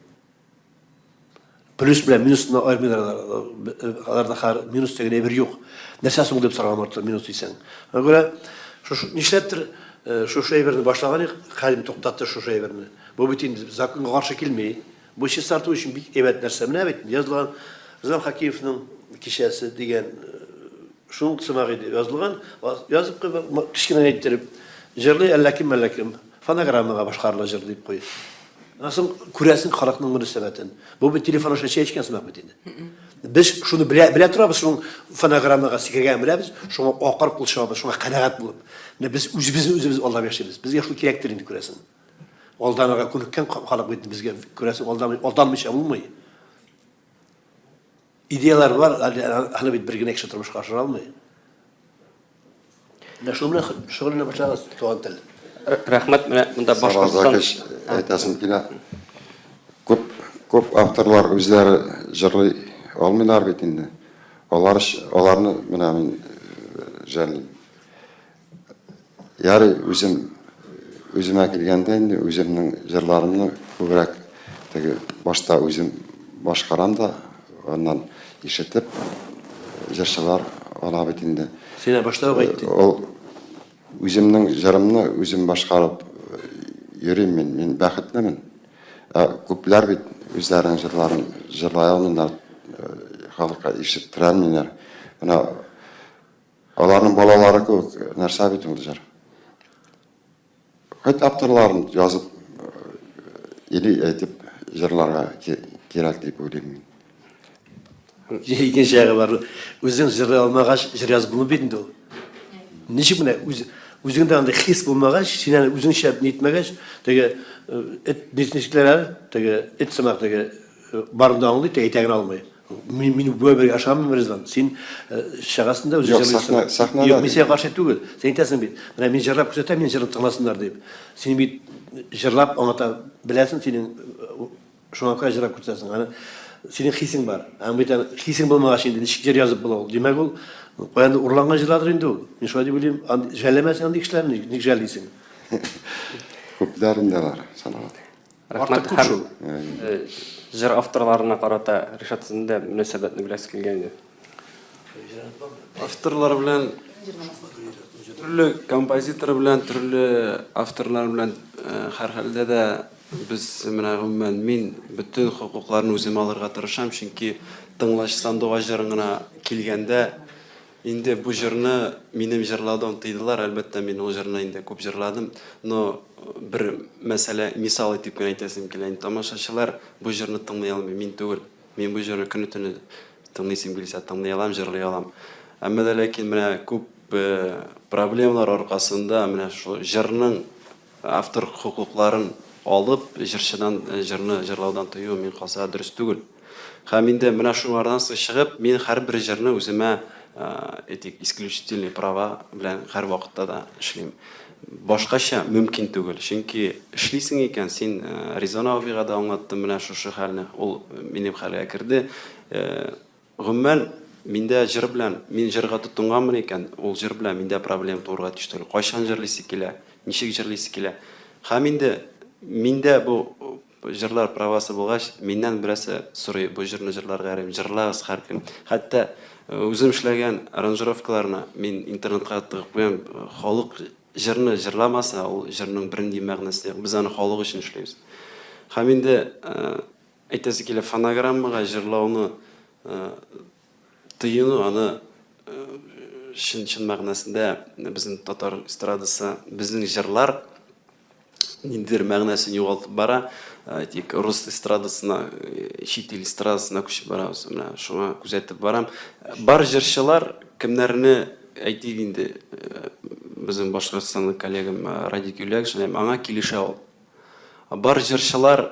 Плюс белән минусны аермыйлар алар. Аларда хәзер минус дигән әйбер юк. Нәрсә соң дип сораган мартта минус дисәң. Шуңа күрә шушы нишләптер шушы әйберне башлаган идек, хәлим туктатты шушы әйберне. Бу бит инде законга каршы килми. Бу чистарту өчен бик әйбәт нәрсә. Менә бит язылган Рөстәм Хакимовның кичәсе дигән шуның сымак иде язылган. Язып куй, кечкенә генә иттереп. Җырлый әллә кем, әллә кем. Фонограммага башкарыла җыр дип куй. Аннан соң күрәсең халыкның мөнәсәбәтен. Бу бит телефон аша чәй эчкән сымак бит инде. Без шуны белә, белә торабыз, шуның фонограммага сикергәнен беләбез, шуңа акырып кул чабабыз, шуңа канәгать булып. Менә без үзебезне үзебез алдап яшибез. Безгә шул кирәктер инде күрәсең. Алданырга күнеккән халык бит безгә, күрәсең, алдамый, алданмыйча булмый. Идеялар бар, аны бит бер генә кеше тормышка ашыра алмый. Менә шуның белән шөгыльләнә башлагыз, туган тел. Рәхмәт, менә монда Башкортстан. Әйтәсем килә. Күп авторлар үзләре җырлый алмыйлар бит инде. Алар аларны менә мин жәллим. Ярый, үзем үземә килгәндә инде үземнең җырларымны күбрәк теге башта үзем башкарам да, аннан ишетеп җырчылар ала бит инде. Син башта ук әйттең. Ул үземнең җырымны үзем башкарып йөрим мин, мин бәхетлемен. Ә күпләр бит үзләренең җырларын җырлай алмыйлар, халыкка ишеттерә алмыйлар. Менә Аларның балалары кебек нәрсә бит ул җыр. Хоть авторларын язып или әйтеп җырларга кирәк дип уйлыйм мин. Икенче ягы бар. Үзең җырлый алмагач, җыр язып булмый бит инде ул. Ничек менә үз үзеңдә андый хис булмагач, син аны үзеңчә нитмәгәч, теге эт ничекләр әле, теге эт сымак теге барын да аңлый, теге әйтә генә алмый. Мин мин бу бергә ышанмыйм, Ризван. Син чыгасың да үзең җырлыйсың. Юк, сәхнәдә. Юк, мин сиңа каршы түгел. Син әйтәсең бит. Менә мин җырлап күрсәтәм, минем җырымны тыңласыннар дип. Син бит җырлап аңлата беләсең, синең шуңа күрә җырлап күрсәтәсең. Аны синең хисең бар. Ә бит хисең булмагач инде ничек җыр язып була ул? Димәк, ул каяндыр урланган җырлардыр инде ул. Мин шулай дип уйлыйм. Жәлләмәсең андый кешеләрне, ник жәллисең? Күпләр инде алар, Салават. Рәхмәт Артык күп һәм шул. җыр авторларына карата Ришат сезнең дә мөнәсәбәтне беләсе килгән иде. Авторлар белән төрле композитор белән, төрле авторлар белән һәрхәлдә дә без менә гомумән мин бөтен хокукларны үзем алырга тырышам, чөнки Тыңлач сандугач җырын гына килгәндә Инде бу җырны минем җырлаудан тыйдылар, әлбәттә, мин ул җырны инде күп җырладым, но бер мәсьәлә, мисал итеп кенә әйтәсем килә, инде тамашачылар бу җырны тыңлый алмый, мин түгел. Мин бу җырны көне-төне тыңлыйсым килсә, тыңлый алам, җырлый алам. Әмма дә ләкин менә күп проблемалар аркасында менә шул җырның Автор хокукларын алып, җырчыдан җырны җырлаудан тыю, мин калса, дөрес түгел. Һәм инде менә шуңардан соң чыгып, мин һәрбер җырны үземә, әйтик, исключительный права белән һәрвакытта да эшлим. Башкача мөмкин түгел, чөнки эшлисең икән, син Ризан абыйга да аңлаттым менә шушы хәлне, ул минем хәлгә керде. Гомумән, миндә җыр белән, мин җырга тотынганмын икән, ул җыр белән миндә проблема туырга тиеш түгел. Кайчан җырлыйсы килә, ничек җырлыйсы килә. Һәм инде миндә бу җырлар правасы булгач, миннән берәрсе сорый, бу җырны җырларга ярыймы, җырлагыз һәркем. Хәтта үзем эшләгән аранжировкаларны мин интернетка тыгып куям, халык җырны җырламаса, ул җырның бернинди мәгънәсе юк. Без аны халык өчен эшлибез. Һәм инде Әйтәсе килә, фонограммага җырлауны тыюны, аны чын-чын мәгънәсендә безнең татар эстрадасы, безнең җырлар ниндидер мәгънәсен югалтып бара. Тик рус эстрадасына, чит ил эстрадасына күчеп барабыз. Менә шуңа күзәтеп барам. Бар җырчылар, кемнәрне әйтик инде, безнең Башкортстанның коллегам Радик Юльякшин, аңа килешә ул. Бар җырчылар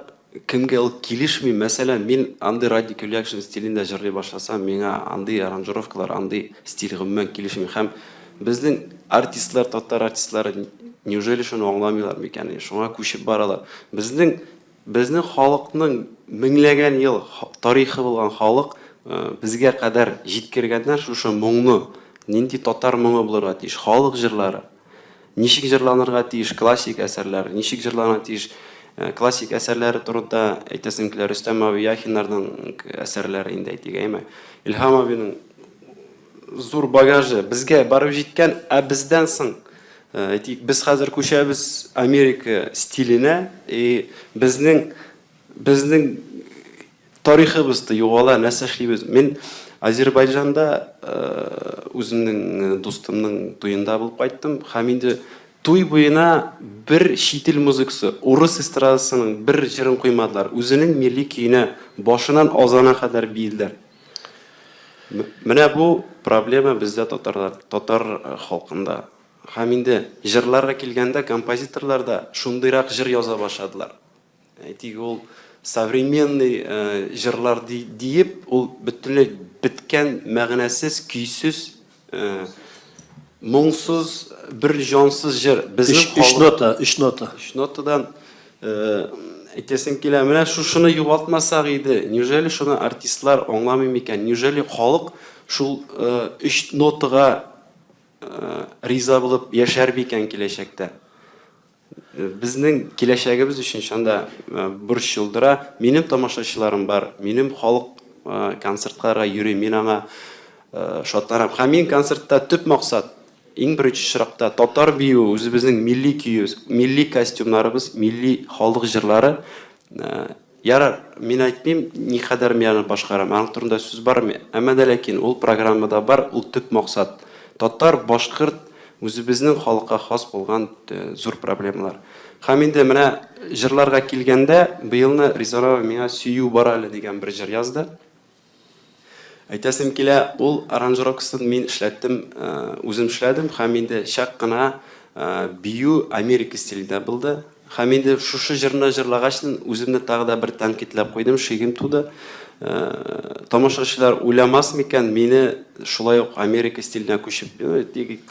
кемгә ул килешми, мәсәлән, мин андый Радик Юльякшин стилендә җырлый башласам, миңа андый аранжировкалар, андый стиль гомумән килешми. Һәм безнең артистлар, татар артистлары неужели шуны аңламыйлар микән? Шуңа күчеп баралар. Безнең безнең халыкның меңләгән ел тарихы булган халык безгә кадәр җиткергәннәр шушы моңны. Нинди татар моңы булырга тиеш? Халык җырлары. Ничек җырланырга тиеш классик әсәрләр, ничек җырланырга тиеш классик әсәрләре турында әйтәсем килә, Рөстәм абый Яхиннарның әсәрләре инде әйтик, әйме? Илһам абыйның зур багажы безгә барып җиткән, ә бездән соң, әйтик, без хәзер күчәбез Америка стиленә, и безнең безнең Тарихыбыз да югала, нәрсә эшлибез? Мин Азербайҗанда үземнең дустымның туенда булып кайттым һәм инде туй буена бер чит ил музыкасы, урыс эстрадасының бер җырын куймадылар. Үзенең милли көенә башынан азана кадәр биеделәр. Менә бу проблема бездә татарлар, татар халкында. Һәм инде җырларга килгәндә, композиторлар да шундыйрак җыр яза башладылар. Әйтик, ул современный җырлар диеп, ул бөтенләй беткән, мәгънәсез, көйсез, моңсыз, бер җансыз җыр. Безнең өч нота, өч нота. Өч нотадан. Әйтәсем килә, менә шушыны югалтмасак иде. Неужели шуны артистлар аңламый микән? Неужели халык шул өч нотага риза булып яшәр микән киләчәктә? Безнең киләчәгебез өчен чында борчылдыра. Минем тамашачыларым бар, минем халык концертларга йөри, мин аңа шатланам. Һәм мин концертта төп максат, иң беренче очракта татар биюе, үзебезнең милли көебез, милли костюмнарыбыз, милли халык җырлары. Ярар, мин әйтмим, никадәр мин аны башкарам, аның турында сүз бармый. Әмма дә ләкин ул программада бар, ул төп максат. Татар, башкорт, үзебезнең халыкка хас булган зур проблемалар. Һәм инде менә җырларга килгәндә, быелны Риза абый миңа Сөю бар әле дигән бер җыр язды. Әйтәсем килә, ул аранжировкасын мин эшләттем, үзем эшләдем һәм инде чак кына бию Америка стилендә булды. Һәм инде шушы җырны җырлагач, үземне тагы да бер тәнкыйтьләп куйдым, шигем туды. Тамашачылар уйламас микән, мине шулай ук Америка стиленә күчеп,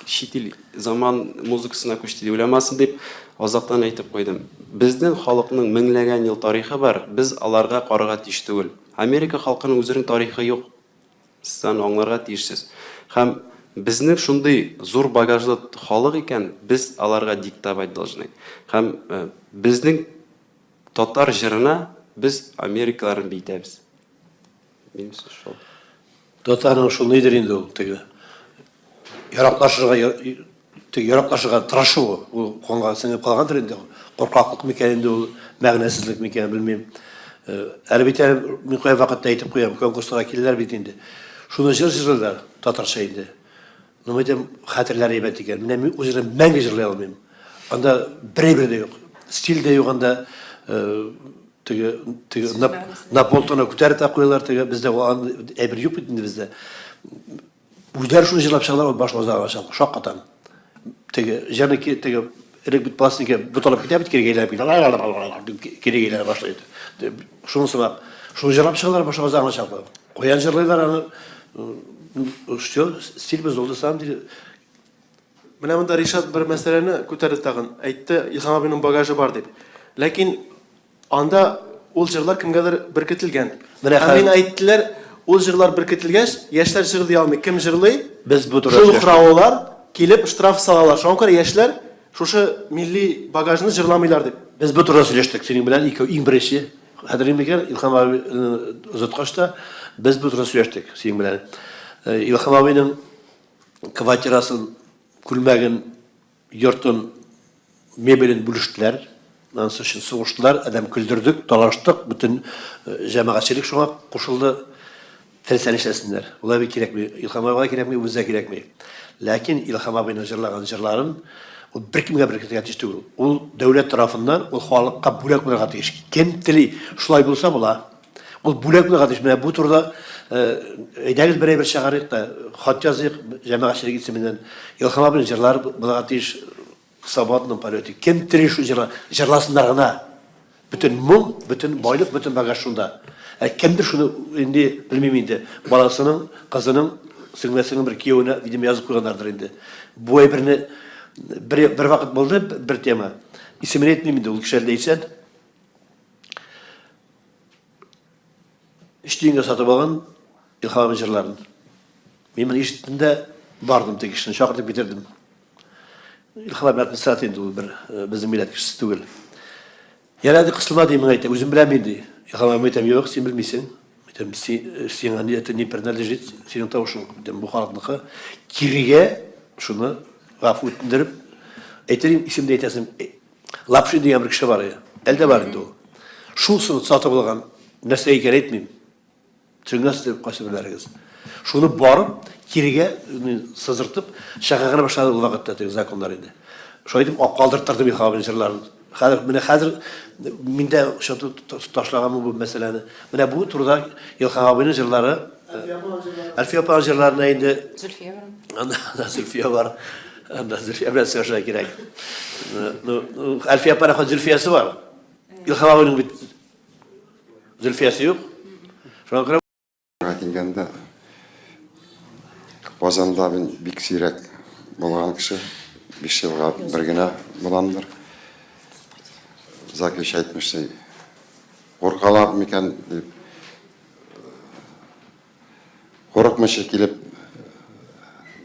чит ил заман музыкасына күчте дип уйламасын дип, азактан әйтеп куйдым. Безнең халыкның меңләгән ел тарихы бар, без аларга карарга тиеш түгел. Америка халкының үзенең тарихы юк. Сез аны аңларга тиешсез. Һәм безнең шундый зур багажлы халык икән, без аларга диктовать должны. Һәм безнең татар җырына без Америкаларны биетәбез. Минем сүз шул. Татарның шул нидер инде ул теге яраклашырга теге яраклашырга тырышу ул канга сеңеп калгандыр инде. Куркаклык микән инде ул, мәгънәсезлек микән, белмим. Әле бит әле мин кай вакытта әйтеп куям, конкурсларга киләләр бит инде. Шуны җыр җырлыйлар, татарча инде. Ну, мен әйтәм, хәтерләре әйбәт икән. Менә мин ул җырны мәңге җырлый алмыйм. Анда бер әйбер дә юк. Стиль дә юк анда. Теге, теге на, на полтона күтәреп тә куялар, теге бездә ул әйбер юк бит инде бездә. Үзләре шуны җырлап чыгалар, ул баш азагы чак, шаккатам. Теге җырны теге элек бит пластинка буталып китә бит, кире әйләнеп китә. Кире әйләнә башлый. Шуны сымак. Шуны җырлап чыгалар баш азагына чаклы. Каян җырлыйлар аны? Все, стиль бозылды, сам деле. Менә монда Ришат бер мәсьәләне күтәрде тагын. Әйтте, Илһам абыйның багажы бар дип. Ләкин анда ул җырлар кемгәдер беркетелгән. Менә Һәм миңа әйттеләр, ул җырлар беркетелгәч, яшьләр җырлый алмый. Кем җырлый? Без бу турыда Шул ук раолар килеп штраф салалар. Шуңа күрә яшьләр шушы милли багажны җырламыйлар дип. Без бу турыда сөйләштек синең белән икәү иң беренче. Хәтерлим микән, Илһам абыйны озаткач та без бу турыда сөйләштек синең белән. Илһам абыйның квартирасын, күлмәген, йортын, мебелен бүлештеләр. Анысы өчен сугыштылар, адәм көлдердек, талаштык, бөтен җәмәгатьчелек шуңа кушылды. Теләсә нишләсеннәр. Болай бик кирәкми. Илһам абыйга кирәкми, үзе дә кирәкми. Ләкин Илһам абыйның җырлаган җырларын ул беркемгә беркетергә тиеш түгел. Ул дәүләт тарафыннан, ул халыкка бүләк булырга тиеш. Кем тели, шулай булса була. Ул бүләк булырга тиеш. Менә бу турыда әйдәгез бер әйбер чыгарыйк та, хат языйк җәмәгатьчелек исеменнән. Илһам абыйның җырлары булырга тиеш в свободном полете. Кем тели шул җырла, җырласыннар гына. Бөтен моң, бөтен байлык, бөтен багаж шунда. Ә кемдер шуны инде, белмим инде, баласының, кызының, сеңлесенең бер киявенә, видимо, язып куйганнардыр инде. Бу әйберне бер, бер вакыт булды бер тема. Исемен әйтмим инде, ул кеше әле дә исән. Өч тиенгә сатып алган Илһам абый җырларын. Мин моны ишеттем дә бардым теге кешене чакыртып китердем. Илһам абый администратор инде ул бер э, безнең милләт кешесе түгел. Ярар, кысылма ди, миңа әйтә, үзем беләм инде. Илһам абый әйтәм, юк, син белмисең. Әйтәм, э, сиңа не это не принадлежит, синең тавышың, әйтәм, бу халыкныкы. Кирегә шуны гафу үтендереп, әйтер исемдә әйтәсем, Лапшин дигән бер кеше бар иде. Әле дә бар инде ул. Шул сатып алган нәрсә икән әйтмим. Төшенгәнсез дип кайсы берләрегез. Шуны барып, кирегә сызыртып, чыга гына башлады ул вакытта теге законнар инде. Шулай итеп калдырттырдым Илһам абыйның җырларын. Хәзер менә хәзер мин дә ташлаганмын бу мәсьәләне. Менә бу турыда Илһам абыйның җырлары Әлфия апаның җырларына инде Зөлфия бар. Анда Зөлфия бар. Анда Зөлфия белән сөйләшергә кирәк. Ну, Әлфия апаның хәзер Зөлфиясе бар. Илһам абыйның бит Зөлфиясе юк. Шуңа күрә килгәндә Казанда мин бик сирәк булган кеше. 5 елга бер генә буламдыр. Закич әйтмешли, Куркалар микән дип. Курыкмыйча килеп,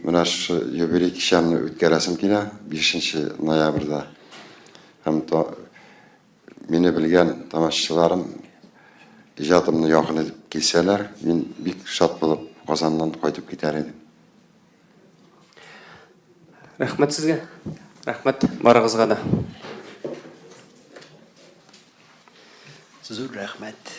менә шушы юбилей кичәмне үткәрәсем килә, 5 ноябрьдә. Һәм мине белгән тамашачыларым иҗатымны якын итеп килсәләр, мин бик шат булып Казаннан кайтып китәр идем. Рәхмәт сезгә. Рәхмәт барыгызга да. Зур рәхмәт.